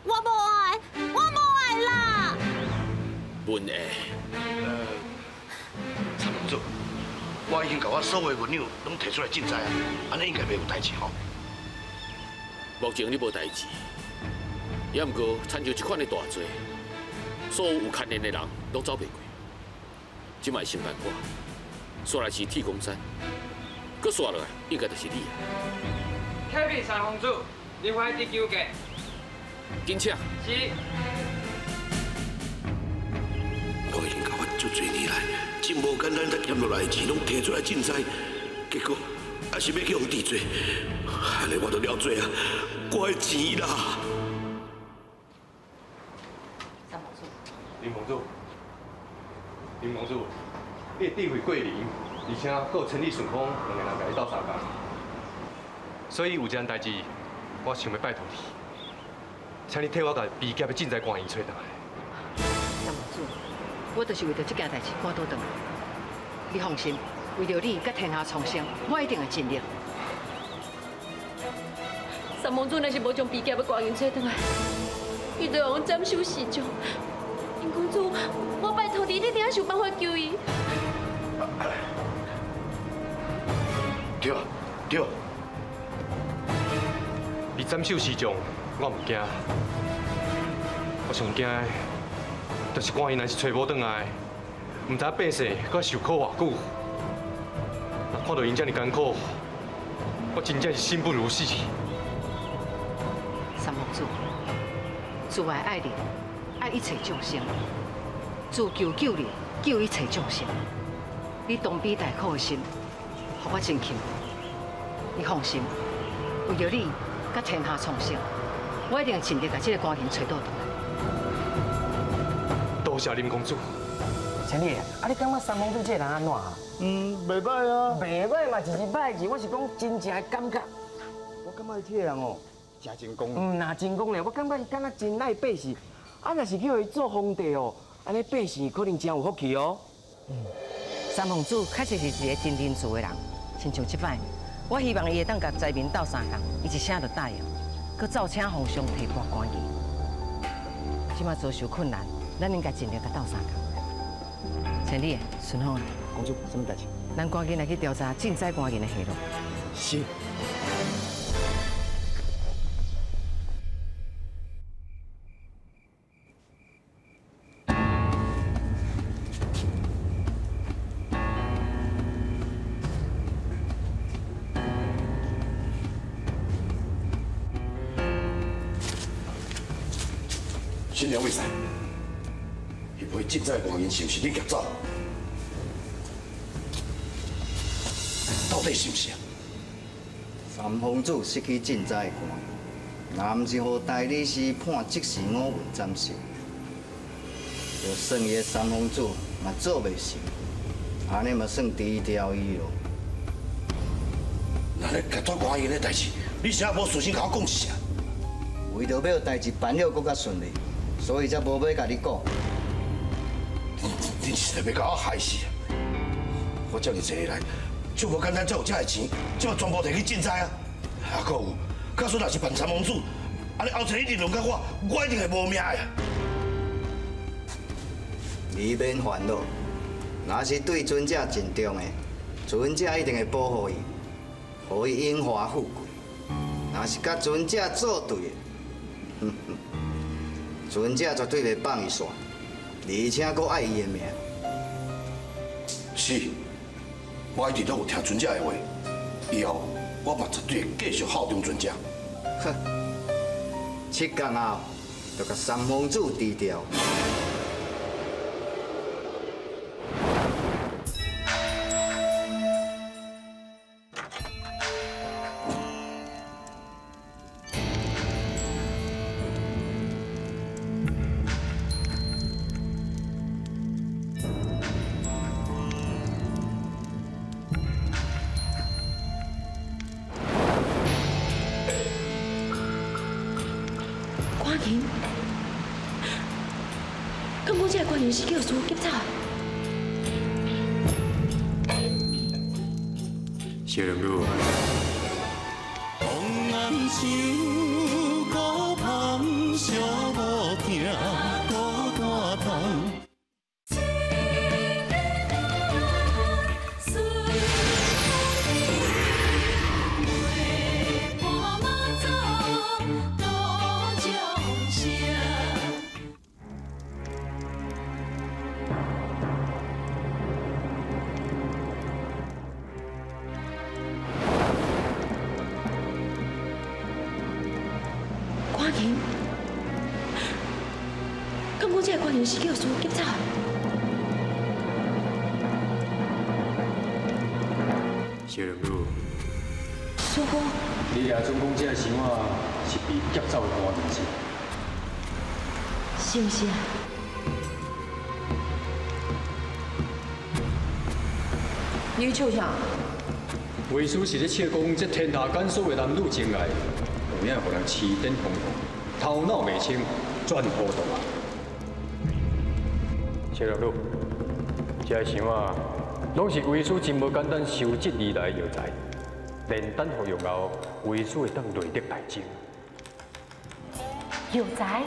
我无爱，我无爱啦。文爱，三公主，我已经共我所有的银两拢提出来赈灾啊，按呢应该袂有代志吼。目前你无代志，也毋过参像这款的大罪，所有有牵连的人拢走袂过。这摆想办法，煞来是铁公山，阁煞落来应该就是你啊。启禀三公主，林怀伫求见。紧请。是。我已经共我足济年来，真无简单才欠落来的钱拢提出来赈灾，结果还是欲去予治罪，按呢我都了罪啊！我的钱啦！三公主，林公主，林公主，你的智慧过人，而且阁有千里顺风两个人共你斗相共，所以有一件代志，我想欲拜托你，请你替我共被劫的赈灾官员揣转来。三公主，我就是为著这件代志赶倒转来。你放心，为著你佮天下苍生，我一定会尽力。三公主若是无将被劫的官员揣转来，伊就予斩首示众。殷公主，我拜托你，你一定要想办法救伊。对，对。被斩首示众，我毋惊。我上惊的，就是官员若是揣无转来，毋知百姓阁受苦偌久。若看到𪜶遮尔艰苦，我真正是生不如死。三公主，自爱爱人，爱一切众生；自救救人，救一切众生。你当悲大苦的心，予我真钦佩。你放心，为著你，佮天下苍生，我一定尽力共这个官员揣倒转来。多谢林公主。千里，啊，你感觉三公主这个人按怎啊？嗯，袂䆀啊。袂䆀嘛，一是䆀字，我是讲真正的感觉。我感觉这个人哦，诚成功。嗯，若成功咧，我感觉伊敢若真爱百姓。啊，若是叫伊做皇帝哦，按呢百姓可能真有福气哦。嗯，三公主确实是一个真仁慈的人，亲像这摆，我希望伊会当共灾民斗相共，伊一声就答应，阁走请皇上提拨官银。这马遭受困难，咱应该尽力共斗相共。千里，顺风，公主，啥物代志？咱赶紧来去调查赈灾官银的下落。是。新娘未使，彼批赈灾官银是毋是你劫走？到底是毋是啊？三公主失去赈灾的官，若毋是予大理寺判即时五文斩首，就算伊的三皇子嘛做袂成，按呢嘛算除掉伊囉。那咧劫走官银的代志，你啥无事先共我讲一声？为著欲代志办了阁较顺利，所以才无欲共你讲。你是欲共我害死啊！我遮尔济年来，足无简单才有这个钱，这马全部提去赈灾啊！啊，阁有，假使若是办三王子，按呢后一日轮到我，我一定会无命的。你免烦恼，若是对尊者尽忠的，尊者一定会保护伊，予伊荣华富贵。若是佮尊者作对的，哼哼，尊者绝对袂放伊煞，而且阁爱伊的命。是，我一直都有听尊者的话，以后我嘛绝对会继续效忠尊者。哼，7天后就共三皇子除掉。官银，敢讲这个官银是叫师父劫走的？小龙女，红红树孤芳，寂无疼，孤单痛。官银，敢讲这个官银是叫师父劫走的？小龙女，师父，你掠准讲这个箱仔是被劫走的官银是？是毋是啊？你笑啥？为师是咧笑讲，这天下间所有男女情爱，有影予人痴癫疯狂，头脑袂清，全糊涂啊！小龙女，这个箱仔拢是为师真无简单收集而来的药材，炼丹服用后，为师会当内力大增。药材？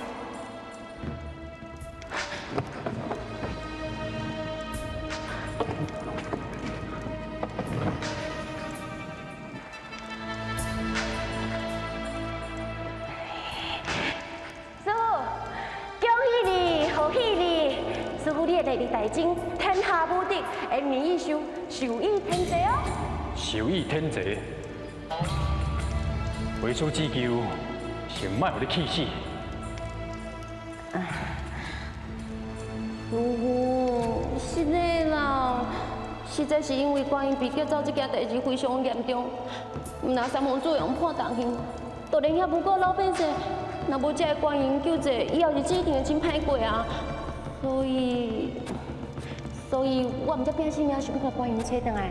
师父，恭喜你，贺喜你！师父，你的内力大增，天下无敌，延年益寿，寿与天齐哦！寿与天齐，为师只求先莫予你气死。师父，是的啦，实在是因为官银被劫走这件代志非常严重，毋若三皇子会用判重刑，当然遐无辜老百姓，若无这个官银救济，以后日子一定会真歹过啊。所以，所以我毋才拼性命想欲共官银揣转来。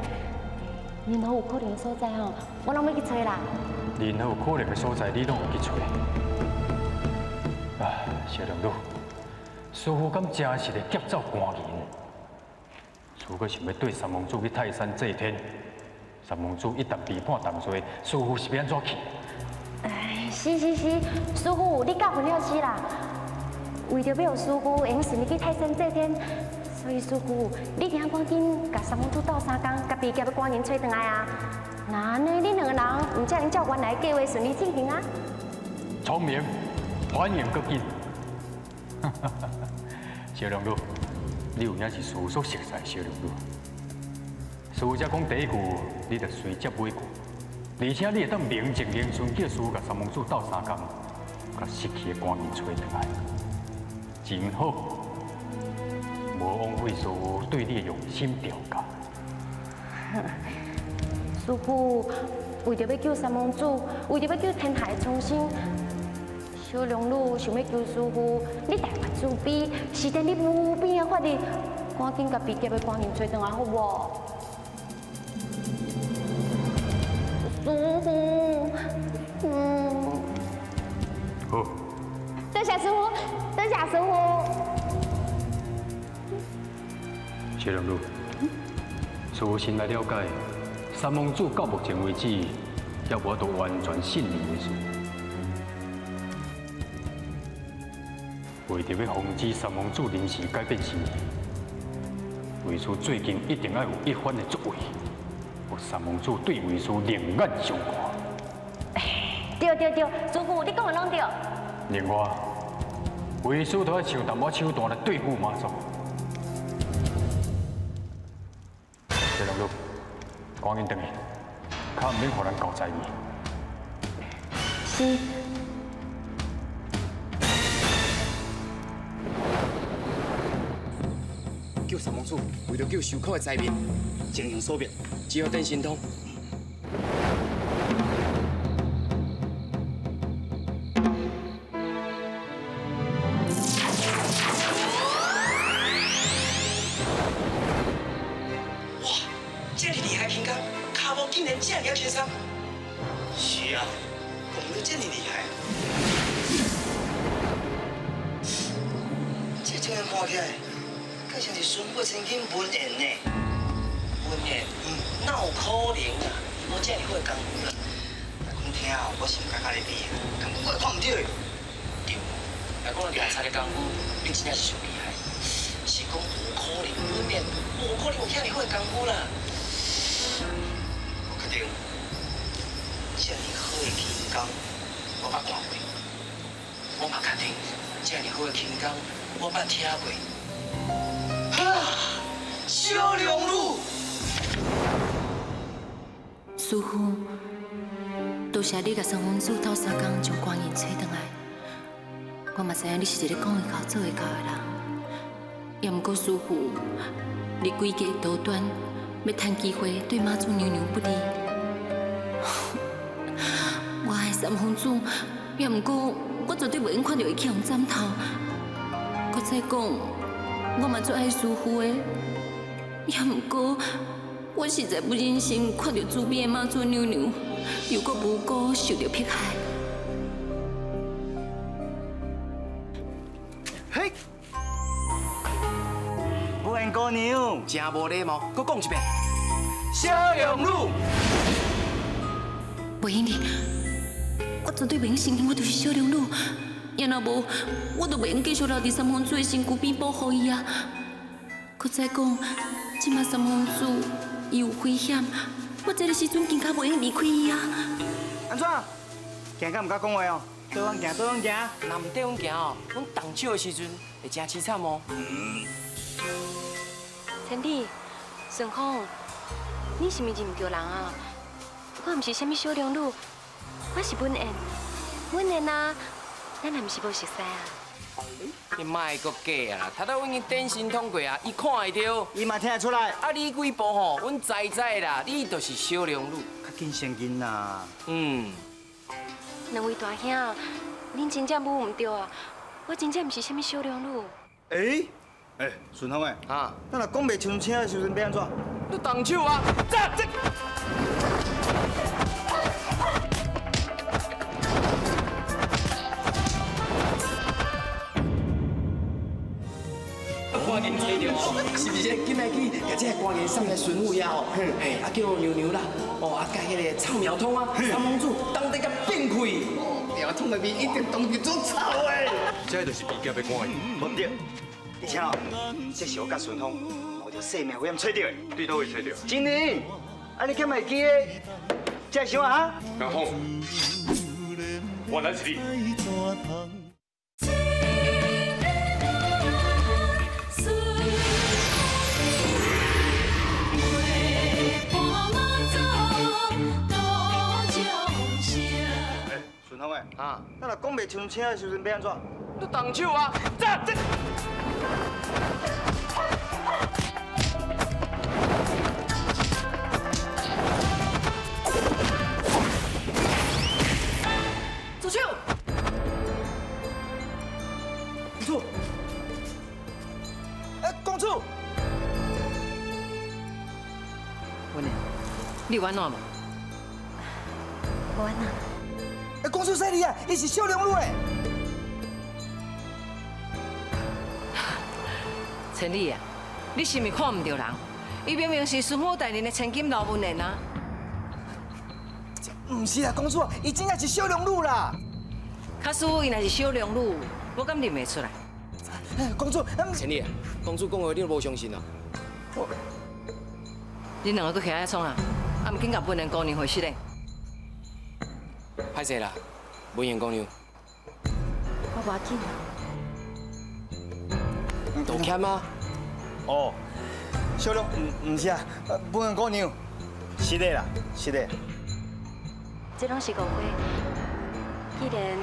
任何有可能的所在吼，我拢欲去揣啦。任何有可能的所在，你拢有去揣。啊，小龙女，师父敢真是咧劫走官银？师父阁想欲缀三王子去泰山祭天，三王子一旦被判重罪，师父是欲按怎去？哎，是是是，师父你教训了是啦。为著欲予师父会用顺利去泰山祭天，所以师父你一定赶紧共三王子斗相共，共被劫的官银揣转来啊！那按呢，恁两个人毋才能照原来计划顺利进行啊？聪明，反应阁紧。小龙女，你有影是师父所熟似的小龙女。师父才讲第一句，你就随接尾句，而且你会当名正言顺叫师父共三王子斗相共，共失去的官银揣转来，真好，无枉费师父对你的用心调教。师父为著欲救三王子，为著欲救天下的苍生，小龙女想欲求师父，你大发慈悲，施展你无边的法力，赶紧共被劫的官人揣转来好无？师父，好。多谢师父，多谢师父。小龙女，师父先来了解，三王子到目前为止，犹无法度完全信任为师。为著欲防止三王子临时改变心意，为师最近一定爱有一番的作为，予三王子对为师另眼相看。对对对，师父你讲的拢对。另外，为师都爱想淡薄手段来对付妈祖。小龙女，赶紧转去，较毋免予人交在意。是。救三王子，为著救受苦的灾民，情形所逼，只好展神通。哇，这么厉害轻功，跤步竟然这尔轻松。是啊，讲得这么厉害，这情形看起来，敢像是孙父千金文言呢？文言，哪有可能啊？伊无这尔好的功夫啦。若讲听哦，我是毋敢佮你比，根本我会看毋著的。对，若讲掠贼的功夫，你真正是上厉害。是讲无可能，文言无可能有遐尔好的功夫啦。我确定，这尔好的轻功，我捌看过。我嘛确定，这尔好的轻功，我捌听过。啊！小龙女，师父，多谢你共三王子斗相共将官人揣转来。我嘛知影你是一个讲会到做会到的人，也毋过师父，你诡计多端，欲趁机会对妈祖娘娘不利。我爱三皇子，也毋过我绝对袂用看著伊去予人斩头。阁再讲，我嘛足爱师父的，也毋过我实在不忍心看著慈悲的妈祖娘娘又阁无辜受著迫害。嘿，文言姑娘，真无礼貌，阁讲一遍。小龙女，袂用的，我绝对袂用承认我就是小龙女。也若无，我就袂用继续留伫三皇子的身躯边保护伊啊。阁再讲，这马三皇子伊有危险，我这个时阵更加袂用离开伊啊。按怎？行到毋敢讲话哦？缀阮行，缀阮行。若毋缀阮行哦，阮动手的时阵会真凄惨哦。千里，顺风，你是毋是认毋著人啊？我毋是啥物小龙女，我是文燕，文燕啊，咱也毋是无熟似啊。你莫阁假啊啦！头拄阮已经展神通过啊，伊看会著，伊嘛听会出来。啊，你几步吼，阮知知啦，你就是小龙女。较紧承认啦。两位大兄，恁真正舞毋著啊！我真正毋是啥物小龙女。欸，欸，顺风的，啊，咱若讲袂清楚的时阵，欲按怎？你动手啊！这这。赶紧揣著哦，是毋是？紧来去，共这个官人送来巡抚遐吼，嘿，啊叫娘娘啦，哦啊共彼个臭苗通啊，三王子当地共变开，苗通的面一定当地足臭的。这就是被劫的官人。无对，而且哦，这是我佮顺风冒著生命危险揣著的。对佗位揣著？真的，啊你敢会记得这是啥啊？苗通，原来是你。顺风的，啊，咱若讲袂清楚的时阵，欲按怎？你动手啊！这这。住手！公主。文莲，你有按怎无？无按怎。哎，公主犀利啊，伊是小龙女哎。千里啊，你是毋是看毋著人？伊明明是巡抚大人的千金刘文莲啊！毋是啦，公主，伊真正是小龙女啦。假使伊若是小龙女，我敢认袂出来？公主，千里，公主讲话你都无相信啊？我，恁两个阁徛遐创啊？啊，毋紧共文莲姑娘回室咧。歹势啦，文莲姑娘。我无要紧。道歉啊？哦，小龙，毋是啊，文莲姑娘，是的啦，是的。这拢是误会。既然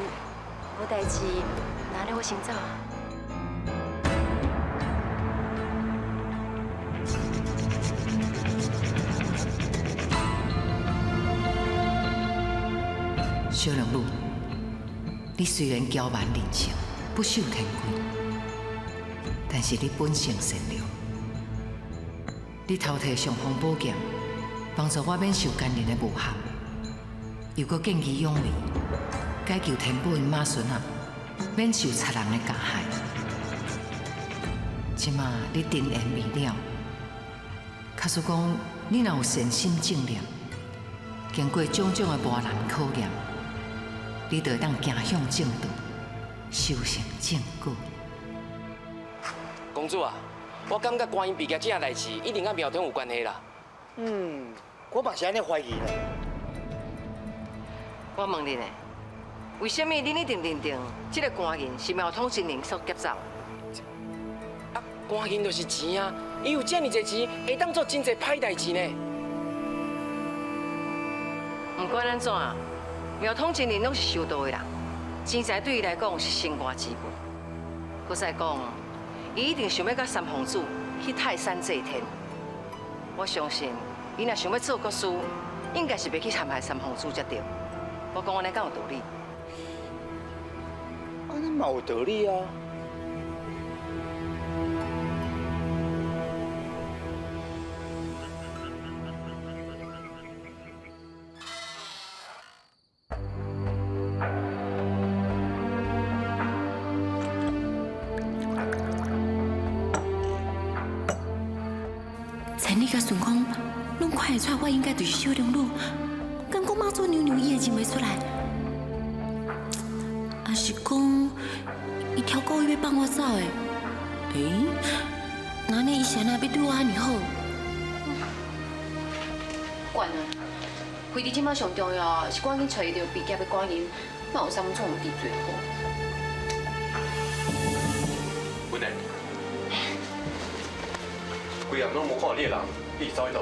无代志，那按呢我先走。小龙女，你虽然骄蛮任性，不守天规，但是你本性善良。你偷提尚方宝剑，帮助我免受奸人的诬陷，又阁见义勇为，解救天宝𪜶妈孙仔，免受贼人的加害。这马你尘缘未了，假使讲你若有善心正念，经过种种的磨难考验，你就会当行向正道，修成正果。公主啊，我感觉官银被劫这件代志，一定佮苗通有关系啦。嗯，我嘛是按呢怀疑啦。我问你呢，为啥物恁一定认定这个官银是苗通真人所劫走？啊，官银就是钱啊，伊有遮尔济钱，会当做真济歹代志呢。不管按怎，苗通真人拢是修道的人，钱财对伊来讲是身外之物。阁再讲，伊一定想欲佮三皇子去泰山祭天。我相信，伊若想欲做国师，应该是袂去陷害三皇子才对。我讲按呢敢有道理？按呢嘛有道理啊。千里佮孙空拢看会出来，我应该就是小龙女。敢讲妈祖娘娘伊会认袂出来？抑是讲伊超故意欲放我走的？欸，那按呢伊是按怎欲对我按呢好？管啊！非伫这马上重要是赶紧揣著被劫的官银，莫予三创治罪好。文莲，规暗拢无看到你的人，你是走去佗？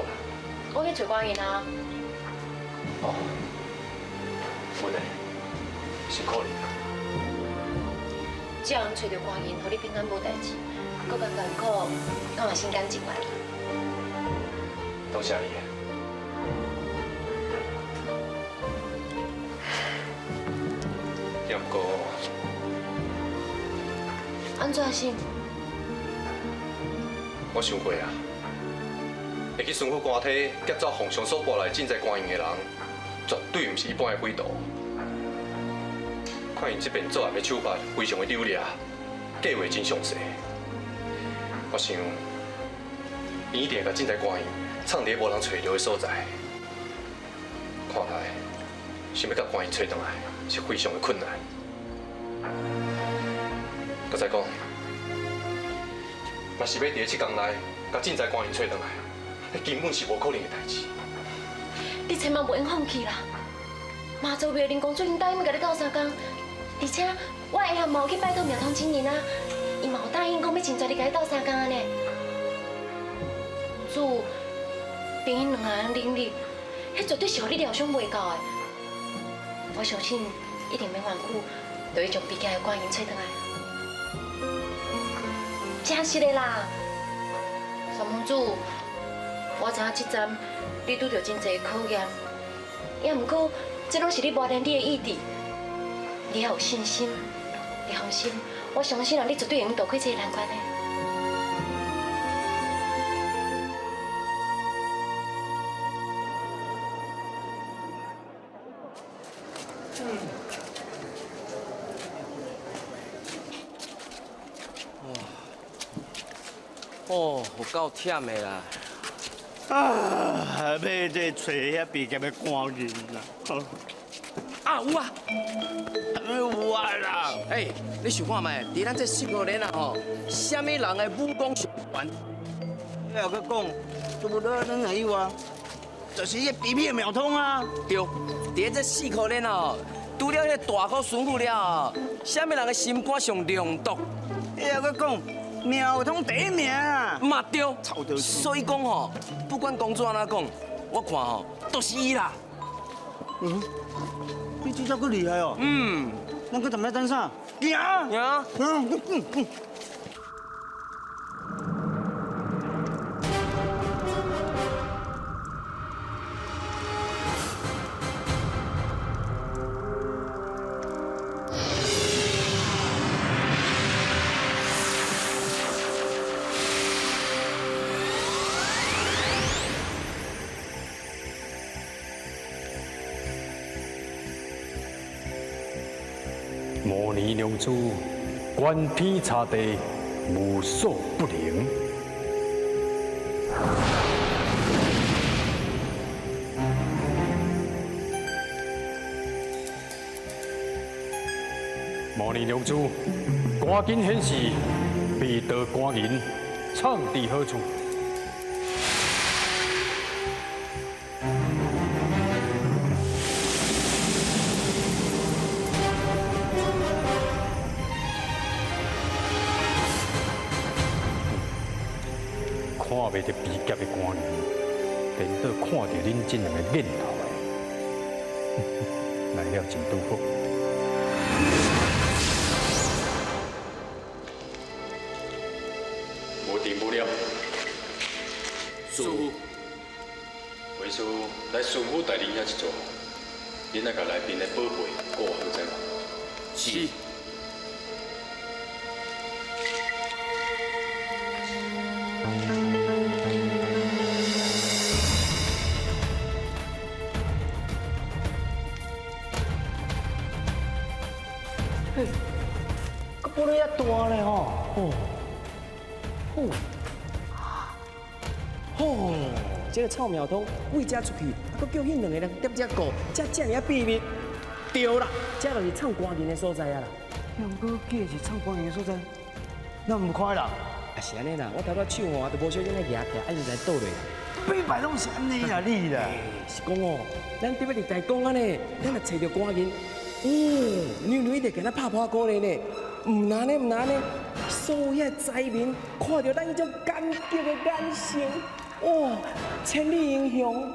我去揣官银啊。哦，文莲，辛苦你了。只要能揣著官银，予你平安无代志，阁艰艰苦，我嘛心甘情愿。多谢你。也毋过，按怎想？我想过啊，会去巡抚官体劫走皇上所拨来赈灾官银的人，绝对毋是一般的匪徒。看𪜶这边作案的手法非常的扭掠，计划真详细。我想，𪜶一定会共赈灾官银藏伫无人揣著的所在。看来，想欲共官银揣转来是非常的困难。阁再讲，若是欲伫七工内共赈灾官银揣转来，彼根本是无可能的代志。你千万袂用放弃啦！妈祖庙林公主𪜶答应欲共你斗相共，而且我下暗嘛有去拜托庙通真人啊，伊嘛有答应讲欲尽全力共你斗相共呢。主，凭𪜶两个人能力，彼绝对是予你料想袂到的。我相信一定免偌久，就会将被劫的官银揣转来。真实的啦，三公主，我知影这站你拄著真济考验，也毋过这拢是你磨练你的意志，你要有信心，你放心，我相信啊，你绝对会用渡过这个难关的。哦，有够忝的啦。啊，欲这揣遐秘剑的官银啦。啊，有啊，有啊啦。哎，你想看觅？伫咱这四五年啊吼，啥物人的武功上悬？你又阁讲，差不多咱也有啊，就是彼个秘密的苗通啊。对，伫这四箍链哦，除了彼个大箍巡抚了后，啥物人的心肝上良毒？你又阁讲，苗通第一名啊。嘛对，所以讲吼，不管公主按怎讲，我看吼，都是伊啦。嗯，比这阁厉害哦。嗯，咱阁踮咧等啥？行。行。嗯。摩尼娘子，观天察地，无所不能。摩尼娘子，赶紧显示秘道官银藏伫何处？看袂著秘剑的官人，颠倒看著恁这两个瘾头的，来了真拄好。无定无了。师父，为师来巡抚大人遐一座，恁爱共内面的宝贝顾好知无？是。嘿，个玻璃遐大咧吼，哦，哦，吼，这个臭苗通为遮出去，啊，阁叫彼两个人踮遮顾，遮遮尔仔秘密，对啦，这就是藏官银的所在啊啦。毋过，既然是藏官银的所在，咱毋看啦。啊是按呢啦，我头拄手吼，都无小心咧举起来，啊就来倒落啦。每摆拢是按呢啦，你啦。是讲哦，咱伫欲入大讲按呢，咱若揣著官银，哦，娘娘一定共咱拍破鼓咧呢。毋若呢，毋若呢，所有遐灾民看著咱彼种感激的眼神，哦，千里英雄，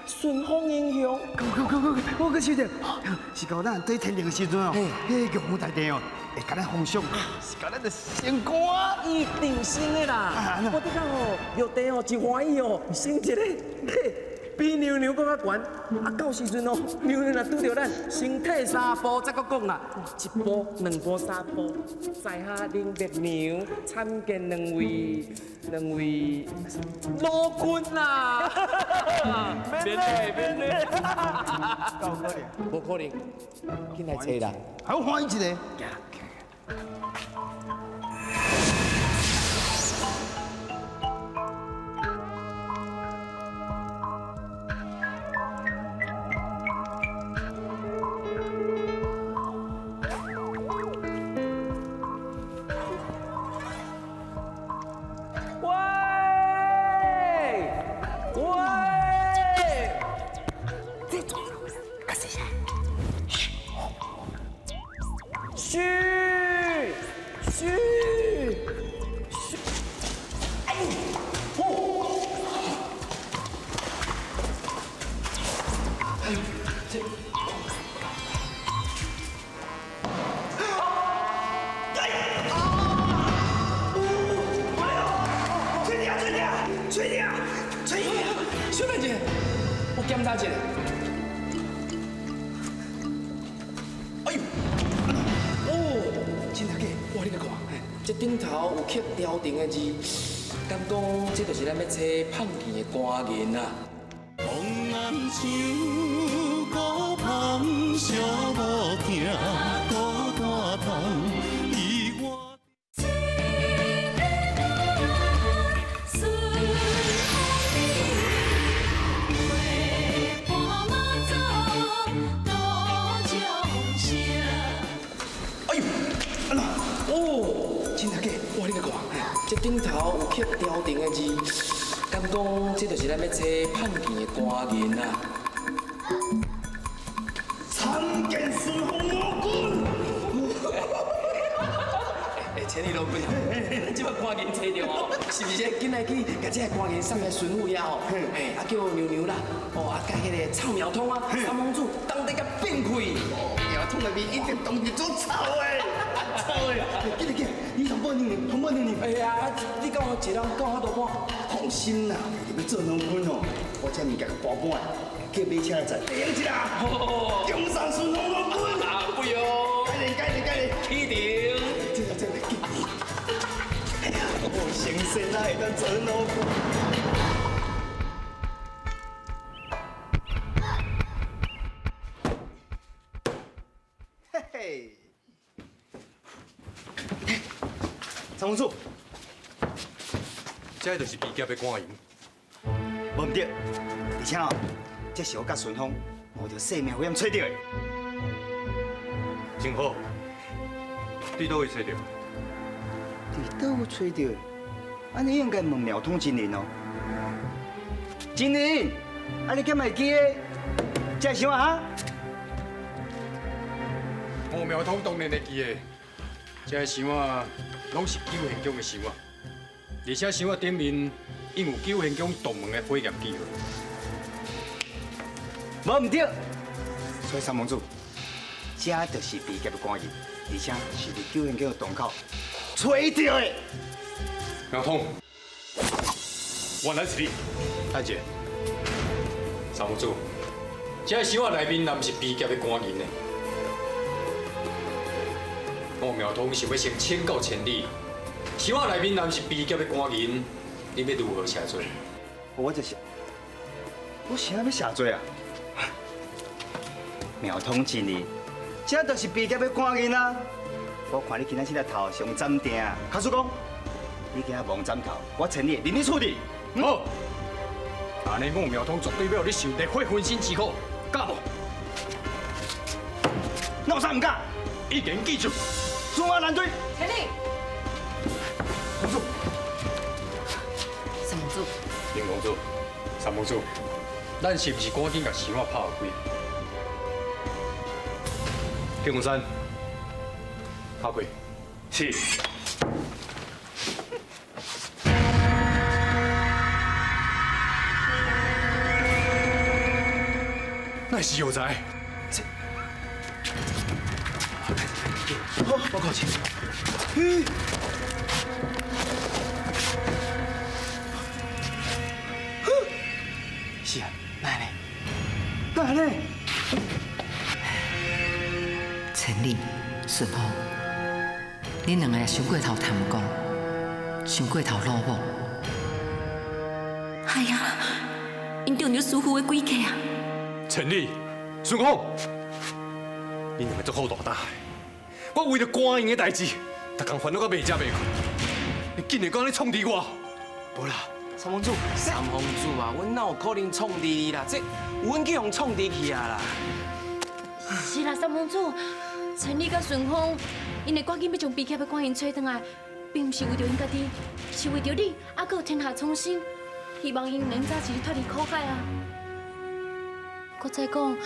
顺风英雄。够够够够，我阁想著，是到咱对天庭的时阵哦，彼个玉皇大帝哦，会共咱封赏，是共咱就升官，一定升的啦。我你讲哦，玉帝哦真欢喜哦，升一个，嘿，比娘娘阁较悬。啊，到时阵哦，娘娘若拄著咱，先退三步，再阁讲啦，一步、两步、三步，在下林月娘参见两位老君啦。免礼，免礼。够可能？无可能，紧来揣啦。好，欢喜一个。喂喂，这做较细声。嘘嘘嘘！哎呦，哎呦，这。吹你啊！吹你啊！吹你啊！吹你啊！小等一下，我检查一下。哎呦，哦，真的假？哇，你来看，这顶头有刻朝廷的字，敢讲这就是咱欲揣胖见的官银啊？红红树孤芳，寂寞疼，孤单痛，伊我。哇，你来看，這頂頭有刻朝廷的字，敢講這就是咱欲揣判件的官銀啊？參見順風老君。欸，千里老君啊，咱這擺官銀揣著哦，是毋是？緊來去共這个官銀送來巡撫遐吼？嘿，啊叫娘娘啦，哦啊佮彼个臭苗通啊，三公主當地共變開。苗通的面一定當日做臭的，臭的。緊來緊，你通報娘娘，通報娘娘。哎呀，你敢有一人敢有法度搬？放心啦，要做郎君哦，我這物件搬搬，叫馬車來載，第一啦。中山順風郎君。啊，不用。改練改練改練。起定。這個這個。哎呀，神仙啊，會當做郎君。嘿嘿。三公主，這就是被劫的官银。無毋對，而且哦，這是我佮順風冒著生命危險揣著的。真好，佇佗位揣著？佇佗位揣著？按呢應該問苗通真人哦。真人，啊你敢會記得這是啥啊？吳苗通當然會記得，這个箱仔攏是九玄宮的箱仔，而且箱仔頂面印有九玄宮獨門的火焰記號。無毋對，所以三公主，這就是被劫的官印，而且是佇九玄宮的洞口揣著的。苗通，原來是你。等者，三公主，這个箱仔內面若毋是被劫的官印呢？吴苗通想欲先请教千里，箱仔内面若毋是被劫的官银，你欲如何谢罪？我就是，我啥欲谢罪啊？苗通真理，這就是被劫的官银啊！我看你今仔日頭上斩定，假使講你今仔無斬頭，我千里任你處置。好，按呢吳苗通絕對欲予你受烈火焚身之苦，敢無？那有啥毋敢？一言既出，驢馬難追。千里，公主，三公主，林公主，三公主，咱是毋是趕緊共箱仔拍開？天公山，拍開。是。那是藥材。好，我靠錢。是啊，哪呢？哪呢？千里、順風，恁兩个也傷過頭貪功，傷過頭魯莽。哎呀，𪜶中著師父的詭計啊！千里、順風，恁兩个足好大膽的。我為著官營的代誌，逐工煩惱到袂食袂睏，你竟然閣按呢創治我？無啦，三公主，三公主啊，阮哪有可能創治你啦？這阮去予創治去啊啦！是啦，三公主，千里佮順風，𪜶會趕緊欲將被劫的官銀揣轉來，並毋是為著𪜶家己，是為著你，猶閣有天下蒼生，希望𪜶能早一日脫離苦海啊！閣再講，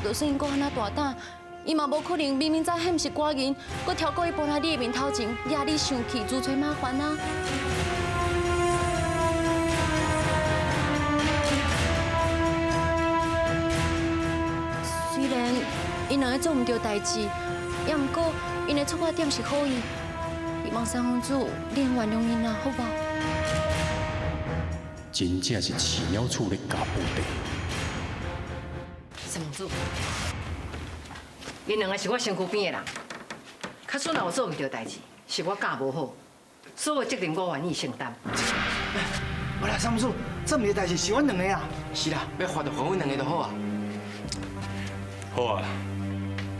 就算𪜶閣按呢大膽，伊嘛無可能明明知彼毋是官銀，閣超過伊搬來你的面頭前，惹你生氣，自揣麻煩啊！雖然𪜶兩个做毋對代誌，也毋過𪜶的出發點是好意，希望三公主你會原諒𪜶啦，好無？真正是飼鳥鼠咧咬布袋。三公主，𪜶兩个是我身軀邊的人，假使若有做毋對代誌，是我教無好，所有責任我願意承擔。無啦，三公主，做毋對代誌是阮兩个啊。是啦，欲罰就罰阮兩个就好啊。好啊，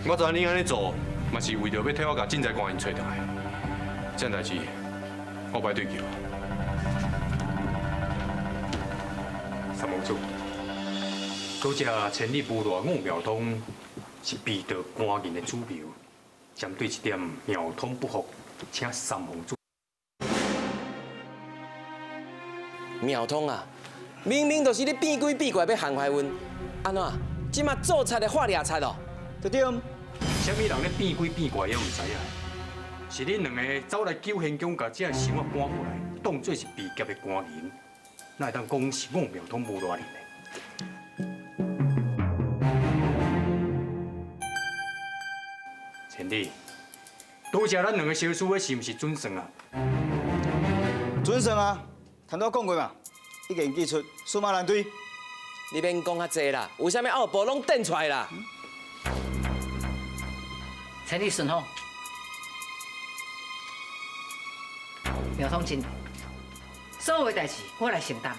我知影你按呢做，嘛是為著欲替我共賑災官員揣轉來。這件代誌，我不愛對求。三公主，拄才千里誣賴五苗通是被盗官銀的主謀，針對這點苗通不服，請三公主妙通啊，明明就是你变鬼变怪欲陷害阮，按怎？这马做贼的画掠贼哦？对对。啥物人咧变鬼变怪也毋知影，是恁两个走来九仙宫，共这个神仔赶过来，当做是被劫的官人，哪会当讲是五庙通无赖人呢？千里，拄才咱两个相输的是毋是准算啊？准算啊，头拄讲过嘛，已经寄出，数码难对。你免讲较济啦，有啥物奥步拢展出来啦。千里顺风，苗通真，所有的代志我来承担。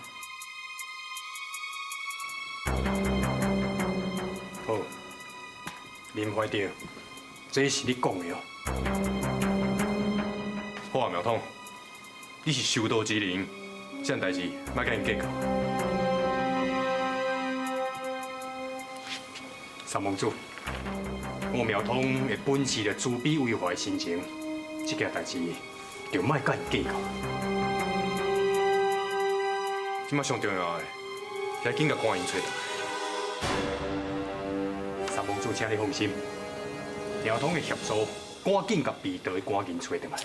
好，林怀德，这是你讲的哦。好啊，苗通，你是修道之人，这项代志莫共𪜶计较。三公主，我苗通会本持著慈悲为怀的心情，这件代志就莫共𪜶计较。这马上重要的，是紧共官员揣转来。三公主，请你放心，苗通会协助赶紧共被盗的官员揣转来。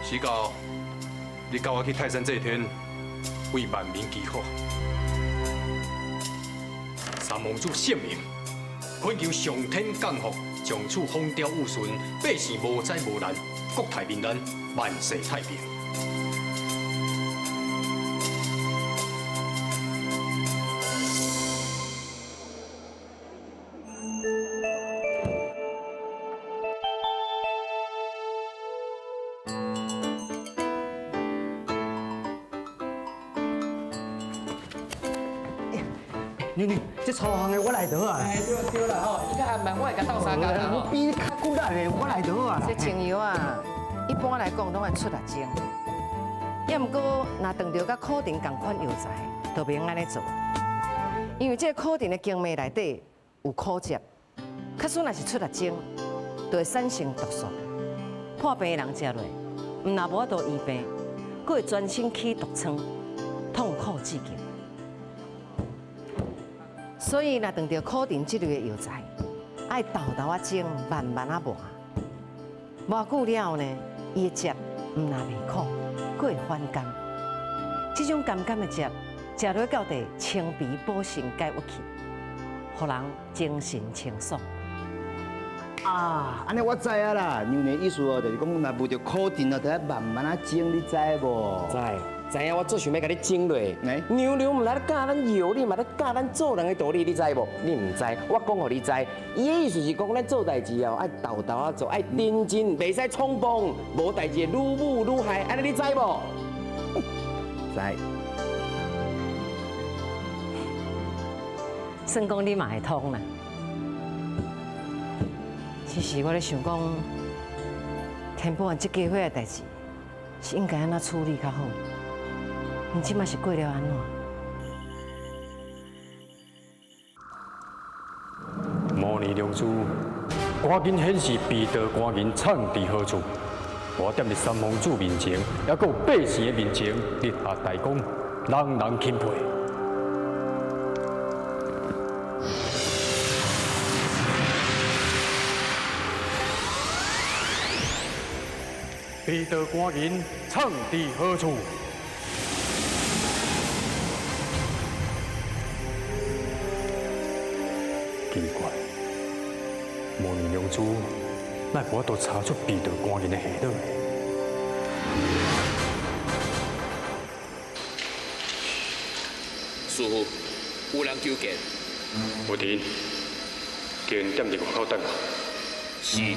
时到，你佮我去泰山祭天，为万民祈福。三王子圣明，恳求上天降福，从此风调雨顺，百姓无灾无难，国泰民安，万世太平。妮妮，这粗项的我来倒啊。哎，对对啦吼，你较慢，我会共斗相共啦我比你较骨力的，我来倒啊。这精油啊，一般来讲拢爱出力精，也毋过若碰著佮苦橙仝款药材，就袂用按呢做。因为这个苦橙的茎脉内底有苦涩，假使若是出力精，就会产生毒素。破病的人食落，毋但无法度医病，阁会全身起毒疮，痛苦至极。所以，若碰著苦橙这类的药材，爱沓沓仔蒸，慢慢仔磨。磨久了后呢，伊的汁毋但袂苦，阁会反甘。这种甘甘的汁，食落到底清鼻补肾解郁气，予人精神清爽。啊，按呢我知影啦，娘娘意思哦，就是讲若闻著苦橙哦，就爱慢慢仔蒸，你知无？知。知影我足想欲共你争落，娘娘毋来咧教咱药理，嘛咧教咱做人的道理，你知无？你毋知，我讲予你知。伊的意思是讲，咱做代志哦，爱沓沓仔做，爱认真，袂使冲动，无代志会愈舞愈害，按呢你知无？知。算讲你嘛会通啦。其实我咧想讲，天宝案这家伙的代志，是应该按怎处理较好？你这马是过了按怎？摩尼良珠，赶紧显示被盗官银藏伫何处？我踮伫三王子面前，犹阁有百姓的面前立下大功，人人钦佩。被盗官银藏伫何处？奇怪，摩尼良珠，哪会无法度查出被盗官人的下落？师父，有人求见。无停，叫𪜶踮伫外口等我。是。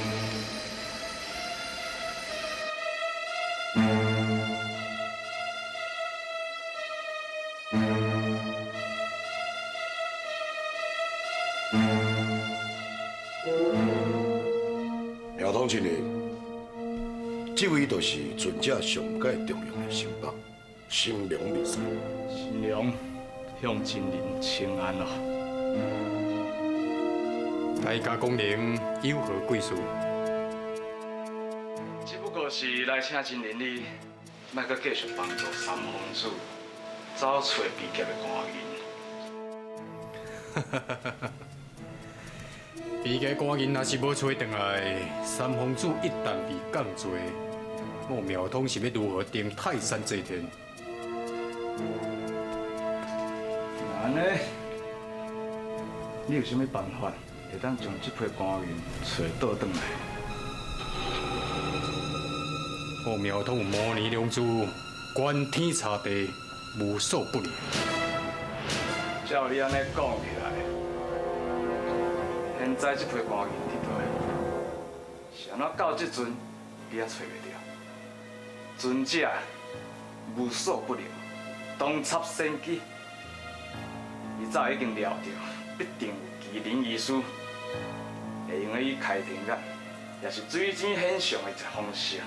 苗通真人，这位就是尊者上界重用的心腹，新良密使。新良向真人请安啦。大家光临，有何贵事？只不过是来请真人你莫阁继续帮助三皇子走揣被劫的官银。被劫官银若是无揣转来，三皇子一旦被降罪，我苗通是欲如何登泰山祭天？按呢，你有啥物办法会当将这批官银揣倒转来？我苗通有魔尼良珠，观天察地，无所不能。照你按呢讲起来，现在这批官银伫佗？是按怎到这阵你也揣袂著？尊者无所不能，洞察先机，伊早已经料到，必定有奇人异事，会用得以开天眼，也是水晶现象的一方式，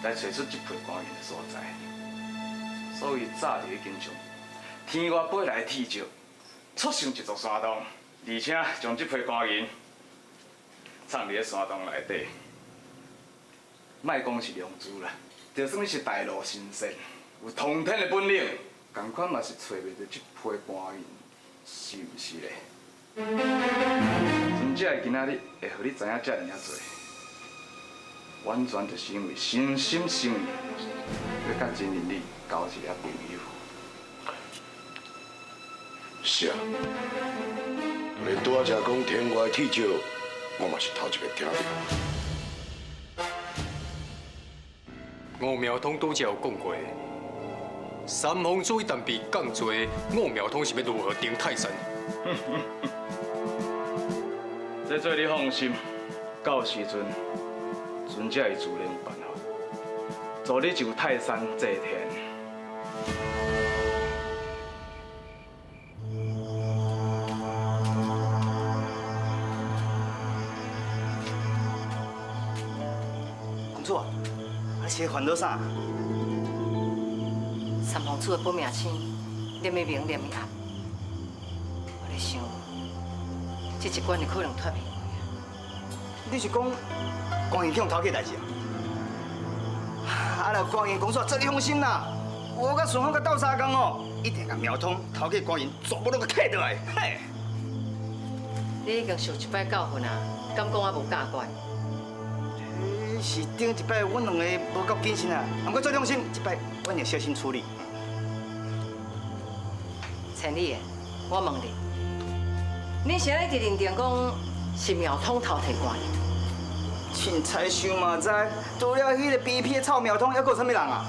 来揣出这批官银的所在。所以早就已经将天外飞来的铁石，促成一座山洞，而且将这批官银藏伫咧山洞内底。莫讲是良珠啦，就算你是大路神仙，有通天的本领，仝款嘛是揣袂著这批官银，是毋是咧？尊者今仔日会予你知影遮尔仔济，完全就是因为诚心诚意欲佮真人你交一个朋友。是啊，连拄仔才讲天外铁石，我嘛是头一摆听著。五苗通拄才有讲过，三皇子一旦被降罪，五苗通是欲如何登泰山？这做你放心，到时阵，尊者会自然有办法，助你上泰山祭天。公主啊，你是烦恼啥？三皇子的本命星连的明连的暗，我咧想，这一关就可能脱贫。你是讲官银去予偷去的代志啊？啊，若官银公主，这你放心啦，我佮顺风佮斗相共哦，一定共苗通偷去官银全部拢共揢落来。嘿，你已经受一摆教训啊，敢讲我无教惯？是顶一摆阮两个无够谨慎啊，不过做放心，这摆阮会小心处理。千里的，我问你，你是按一直认定讲是苗通偷提官银？凊彩想嘛知，除了彼个卑鄙的臭苗通，还阁有啥物人啊？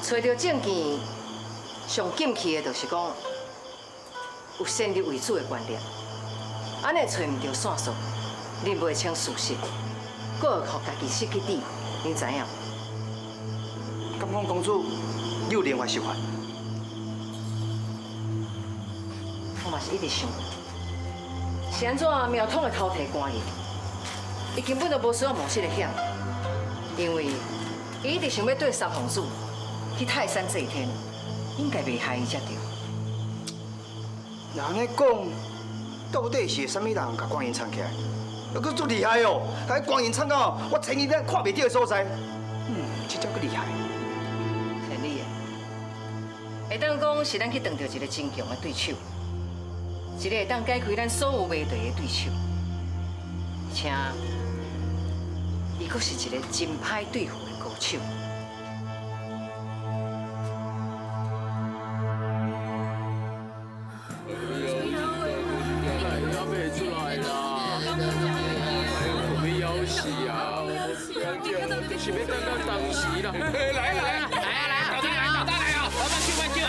揣著证据，上禁忌的就是讲有先入为主的观念，按呢揣毋著线索，恁袂清事实，阁会予家己失去理，恁知影？敢讲公主，你有另外想法？我嘛是一直想，是按怎苗通会偷提官银？伊根本就无需要冒这个险，因为伊一直想欲缀三皇子去泰山祭天，应该袂害伊才对。若按呢讲，到底是啥物人共官银藏起来？犹阁足厉害哦！共官银藏到我千里眼看袂著的所在。这才阁厉害。千里的，会当讲是咱去撞著一个真强的对手，一个会当解开咱所有谜题的对手，而且伊阁是一个真歹对付的高手。是欲等到当时啦！来来来来啊来啊，老大来老大来啊！老大救慢救啊！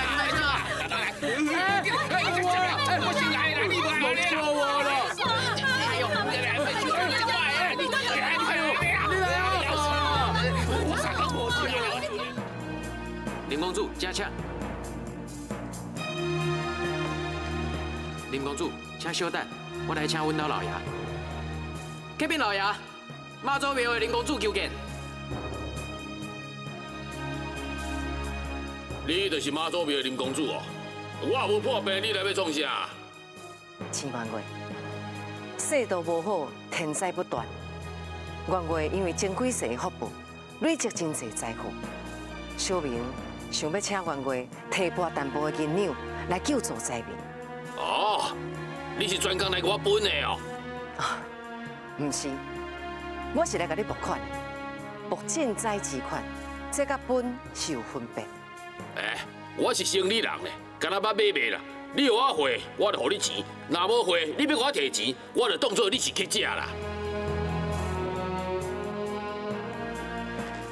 老大来！哎，我先来啦，你来啦！我了！哎呦，来来来，救来你来哎呦，你来啊！我啥都无听。林公主，请请。林公主，请稍等，我来请阮老老爷。启禀老爷，妈祖庙的林公主求见。你就是妈祖庙的林公主哦，我也无破病，你来欲创啥？千万月，世道无好，天灾不断。元月因为前几世的福报，累积真濟財富。小明想欲請元月提撥淡薄的銀兩來救助災民。哦，你是專工來共我分的哦？毋是，我是來共你募款的，募賑災之款，這佮分是有分別。欸，我是生理人呢，敢若捌買賣啦。你予我貨，我就予你錢；若無貨，你欲共我提錢，我就當做你是乞食啦。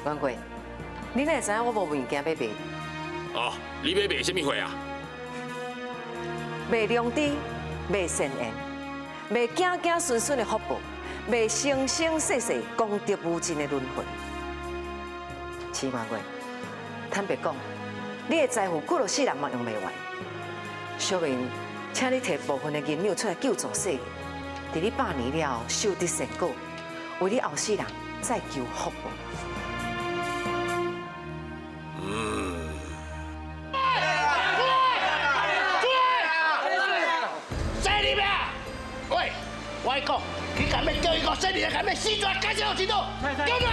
元貴，你哪會知影我無物件欲賣？哦，你欲賣啥物貨啊？賣良知，賣善緣，賣子子孫孫的福報，賣生生世世功德無盡的輪迴。徐元貴，坦白講，你的財富幾落世人嘛用袂完。小明，請你提部分的銀兩出來救助世人，佇你百年了後修得善果，為你後世人再求福報。嗯。犀利咩？喂，我講，佢敢欲叫伊個犀利，敢欲死抓，解釋好清楚。叫出來。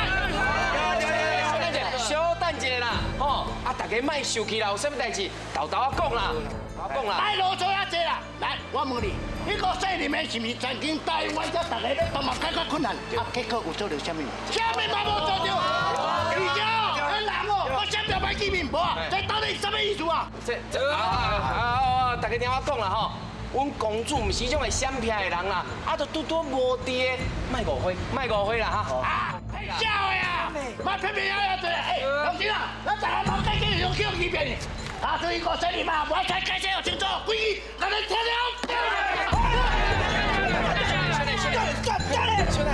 小等一下啦，吼！啊，大家莫生氣啦，有啥物代誌，沓沓仔講啦，講啦。莫囉嗦遐濟啦，來，我問你，彼個細林的是毋是曾經答應阮遮大家欲幫忙解決困難？啊，結果有做著啥物？啥物嘛無做著。而且彼人哦，我啥物歹見面無啊？這到底是啥物意思啊？這啊，大家聽我講啦吼，阮公主毋是彼種會閃避的人啦，啊，就拄拄無佇的，莫誤會，莫誤會啦哈。啊，笑的啊！莫騙騙啊！對，哎，同志啊，咱大家無解決用叫欺騙你，啊，對個細林嘛，無愛解釋清楚，規矩，咱來聽了。等等，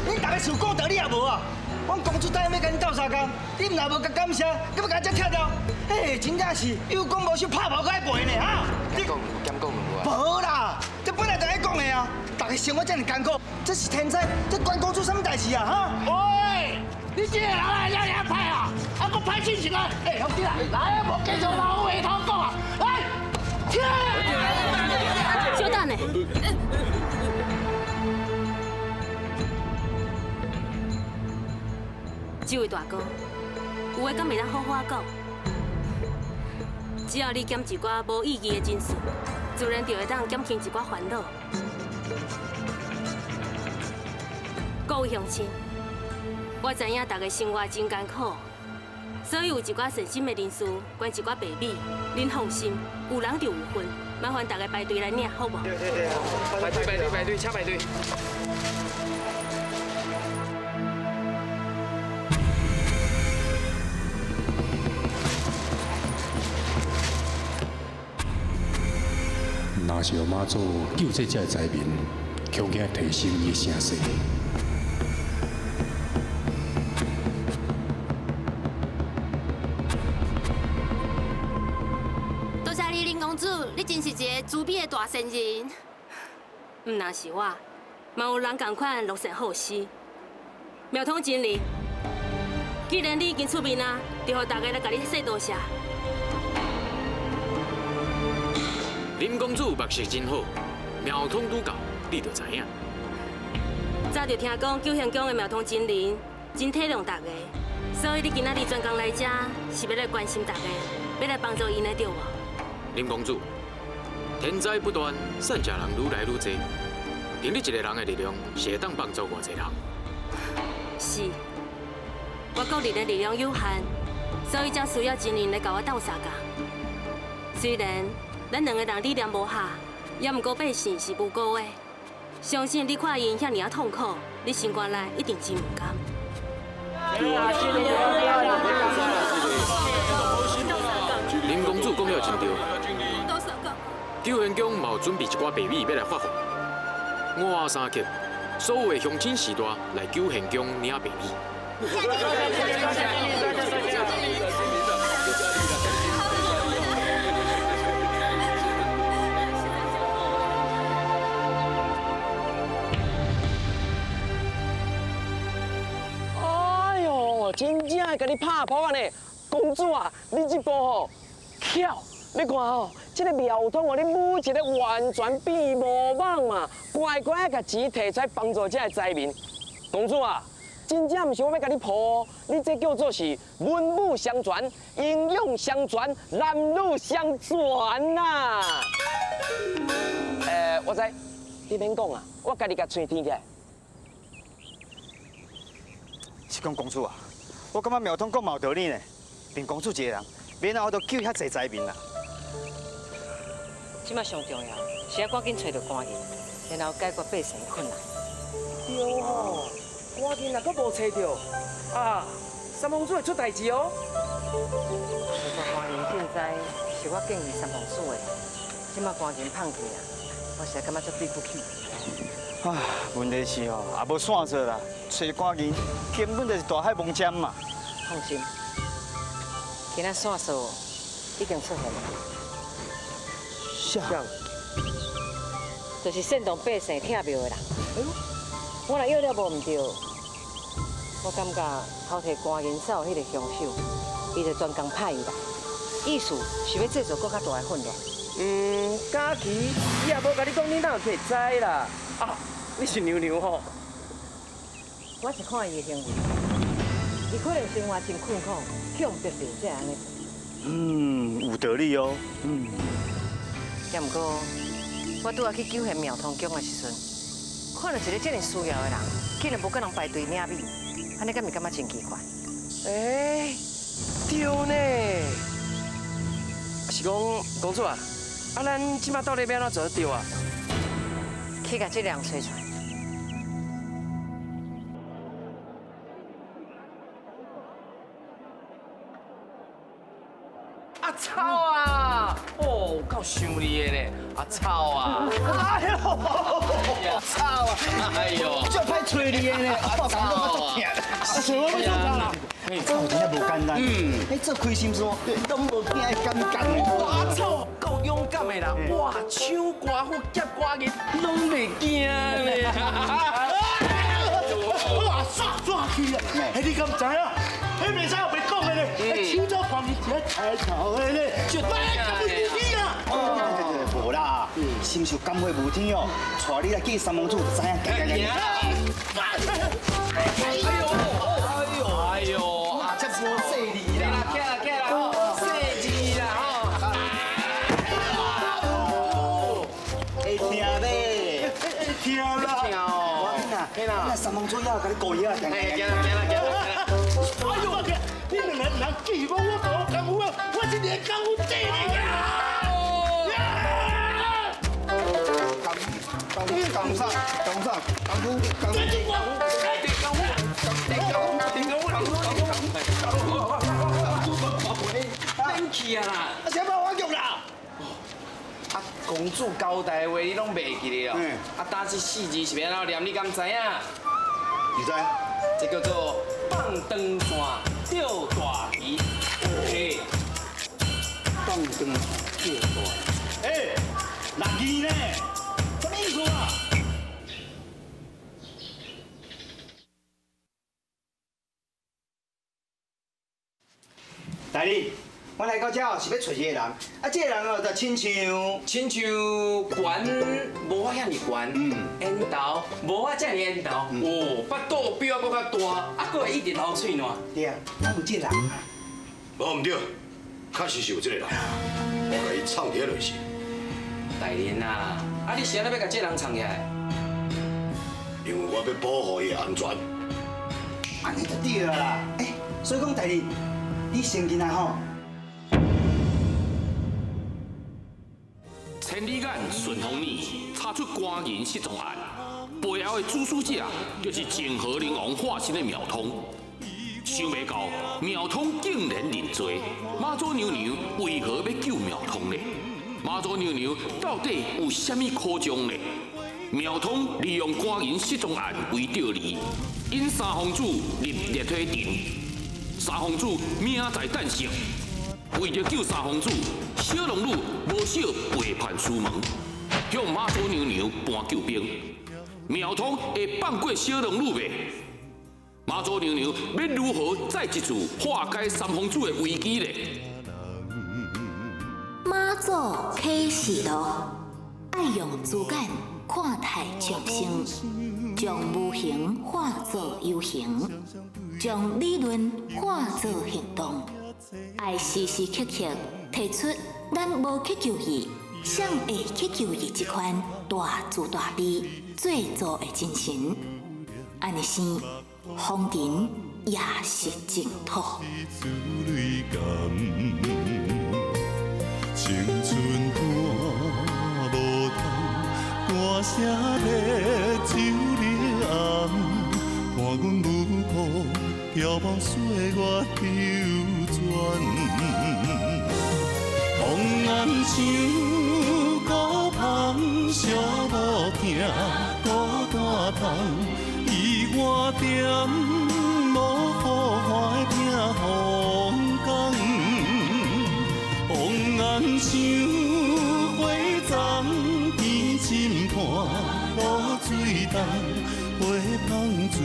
你大家受講道理也無啊？阮公主答應欲共恁鬥相共，你若無共感謝，閣欲共這拆掉，嘿，真正是有講無收，拍無閣愛賠呢，哈！減講，減講無啊？無啦，這本來就愛講的啊！大家生活這麼艱苦，這是天災，這關公主啥物代誌啊？哈！喂，你這個人來遐爾歹啊！啊，閣歹心情啊！哎，兄弟啊，來，無繼續老話頭講啊！來，停！小等下。這位大哥，有話敢袂當好好講？只要你減一寡無意義的情緒，自然就會當減輕一寡煩惱。各位鄉親，我知影大家生活真艱苦，所以有一寡善心的人士捐一寡白米，恁放心，有人就有份，麻煩大家排隊來領，好無？對對對，排隊排隊排隊，請排隊。若是予媽祖救濟這个災民，恐驚提升伊的聲勢。多謝你，林公子，你真是一个慈悲的大善人。毋但是我，嘛有人仝款樂善好施。妙通真靈，既然你已經出面啊，就予大家來共你說多謝。林公子目色真好，庙通拄到，你就知影。早就聽講九賢宮的妙通真人真體諒大家，所以你今仔日專工來遮，是欲來關心大家，欲來幫助𪜶的對無？林公子，天災不斷，善食人愈來愈濟，憑你一個人的力量，是會當幫助偌濟人？是，我個人的力量有限，所以才需要真人來共我鬥相共。雖然咱兩個人理念無合，也毋過百姓是無辜的。相信你看𪜶遐爾仔痛苦，你心肝內一定真毋甘。林公子講了真對，九賢宮嘛有準備一寡白米欲來發放。五仔三刻，所有的鄉親士大來九賢宮領白米。哎呦，真正會共你拍噗仔呢！公主啊，你這步吼巧，你看吼，這个庙通哦，你舞一个完全變無蠓嘛，乖乖共錢提出來幫助這个災民。公主啊，真正毋是我欲共你唬哦，你這叫做是文武雙全、營養雙全、男女雙全呐。我知，你免講啊，我家己共喙甜起來。是講公主啊，我感覺苗通講嘛有道理呢。憑公主一個人，免哪有法度救遐濟災民啦。這擺上重要是愛趕緊揣著官人，然後解決百姓的困難。對哦，官人若閣無揣著，啊，三皇子會出代誌哦。如果官人賑災是我建議三皇子的，這擺官人放棄啊，我實在感覺足對不起。啊，問題是哦，也無線索啦，揣官人根本就是大海摸針嘛。放心，今仔線索已經出現了。啥？就是煽動百姓拆廟的人。我若約了無毋對，我感覺偷提官銀走的彼個兇手，伊就專工派伊來，意思是欲製造閣較大的混亂。嗯，嘉琪，伊也無共你講，你哪會知啦？啊，你是娘娘吼？我是看伊的行為，伊可能生活真困苦，去予逼迫才會按呢做。嗯，有道理哦。嗯。也毋過，我拄仔去救援廟通宮的時陣，看著一个這爾需要的人，竟然無共人排隊領米，按呢敢毋感覺真奇怪？欸，對呢。是講公主啊，啊，咱這擺到底欲按怎做對啊？去共這个人揣出來。阿臭啊！哦，夠想你的呢，阿臭啊！哎呦，臭啊！哎呦，足歹揣你的呢，阿臭啊，足疼。啊，找我欲創啥啦？臭真正無簡單。嗯，你做虧心事，攏無驚的感覺呢。哇，阿臭夠勇敢的啦！哇，搶官府、劫官銀，攏袂驚呢。哇，煞煞去啊！哎，你敢知影？彼袂使後白講的咧，搶走官銀是愛抬頭的咧，就來咁無天啊！對對對，無啦，心事感會無天哦，帶你來見三王子就知影。哎呦，哎呦，哎呦，啊，這無細膩啦，起來起來吼，細膩啦吼。會聽咧，會聽啦，聽哦。我啦，那三王子要共你過夜啊，行行行啦，行啦，行啦。哎呦，你兩个人記我，我無功夫啊，我是連功夫這你啊！功功啥？功啥？功夫功夫功夫。免去啊啦！啊，啥把我玉啦？啊，公主交代的話你攏袂記得哦。啊，今這四字是欲按怎念？你敢知影？你知？這叫做放長線釣大魚。嘿，放長線釣大魚。欸，六字呢？什麼意思啊？大人，我來到這是欲揣一個人，啊，這個人哦，就親像親像懸，無我遐爾懸，緣投無我遮爾緣投，哦，腹肚比我閣較大，啊，閣會一直流喙瀾。對啊，敢有這個人啊？無毋對，確實是有這個人，我共伊藏佇彼內是。大人啊，啊你是按怎欲共這個人藏起來？因為我欲保護伊的安全。按呢就對啦。欸，所以講大人，你先進來吼。千里眼、順風耳，查出官人失蹤案，背後的主使者就是涇河靈王化身的苗通。想袂到苗通竟然認罪，媽祖娘娘為何欲救苗通呢？媽祖娘娘到底有啥物苦衷呢？苗通利用官人失蹤案為釣餌，引三皇子入熱火陣，三皇子命在旦夕。為著救三皇子，小龍女無少背叛師門，向媽祖娘娘搬救兵。苗通會放過小龍女袂？媽祖娘娘欲如何再一次化解三皇子的危機呢？媽祖啟示錄，愛用珠眼看待眾生。將無形化做有形，將理論化做行動，愛時時刻刻提出咱無去求伊，誰會去救伊這款大慈大悲、做主的精神。按呢生，風塵也是淨土。青春看無通，歌聲咧酒咧暗，伴阮舞步飘茫歲月流轉。紅顏像孤芳，寂寞疼孤單痛，伊我踮無好看的拼風光。紅顏像火葬，天深伴露水重，花香自。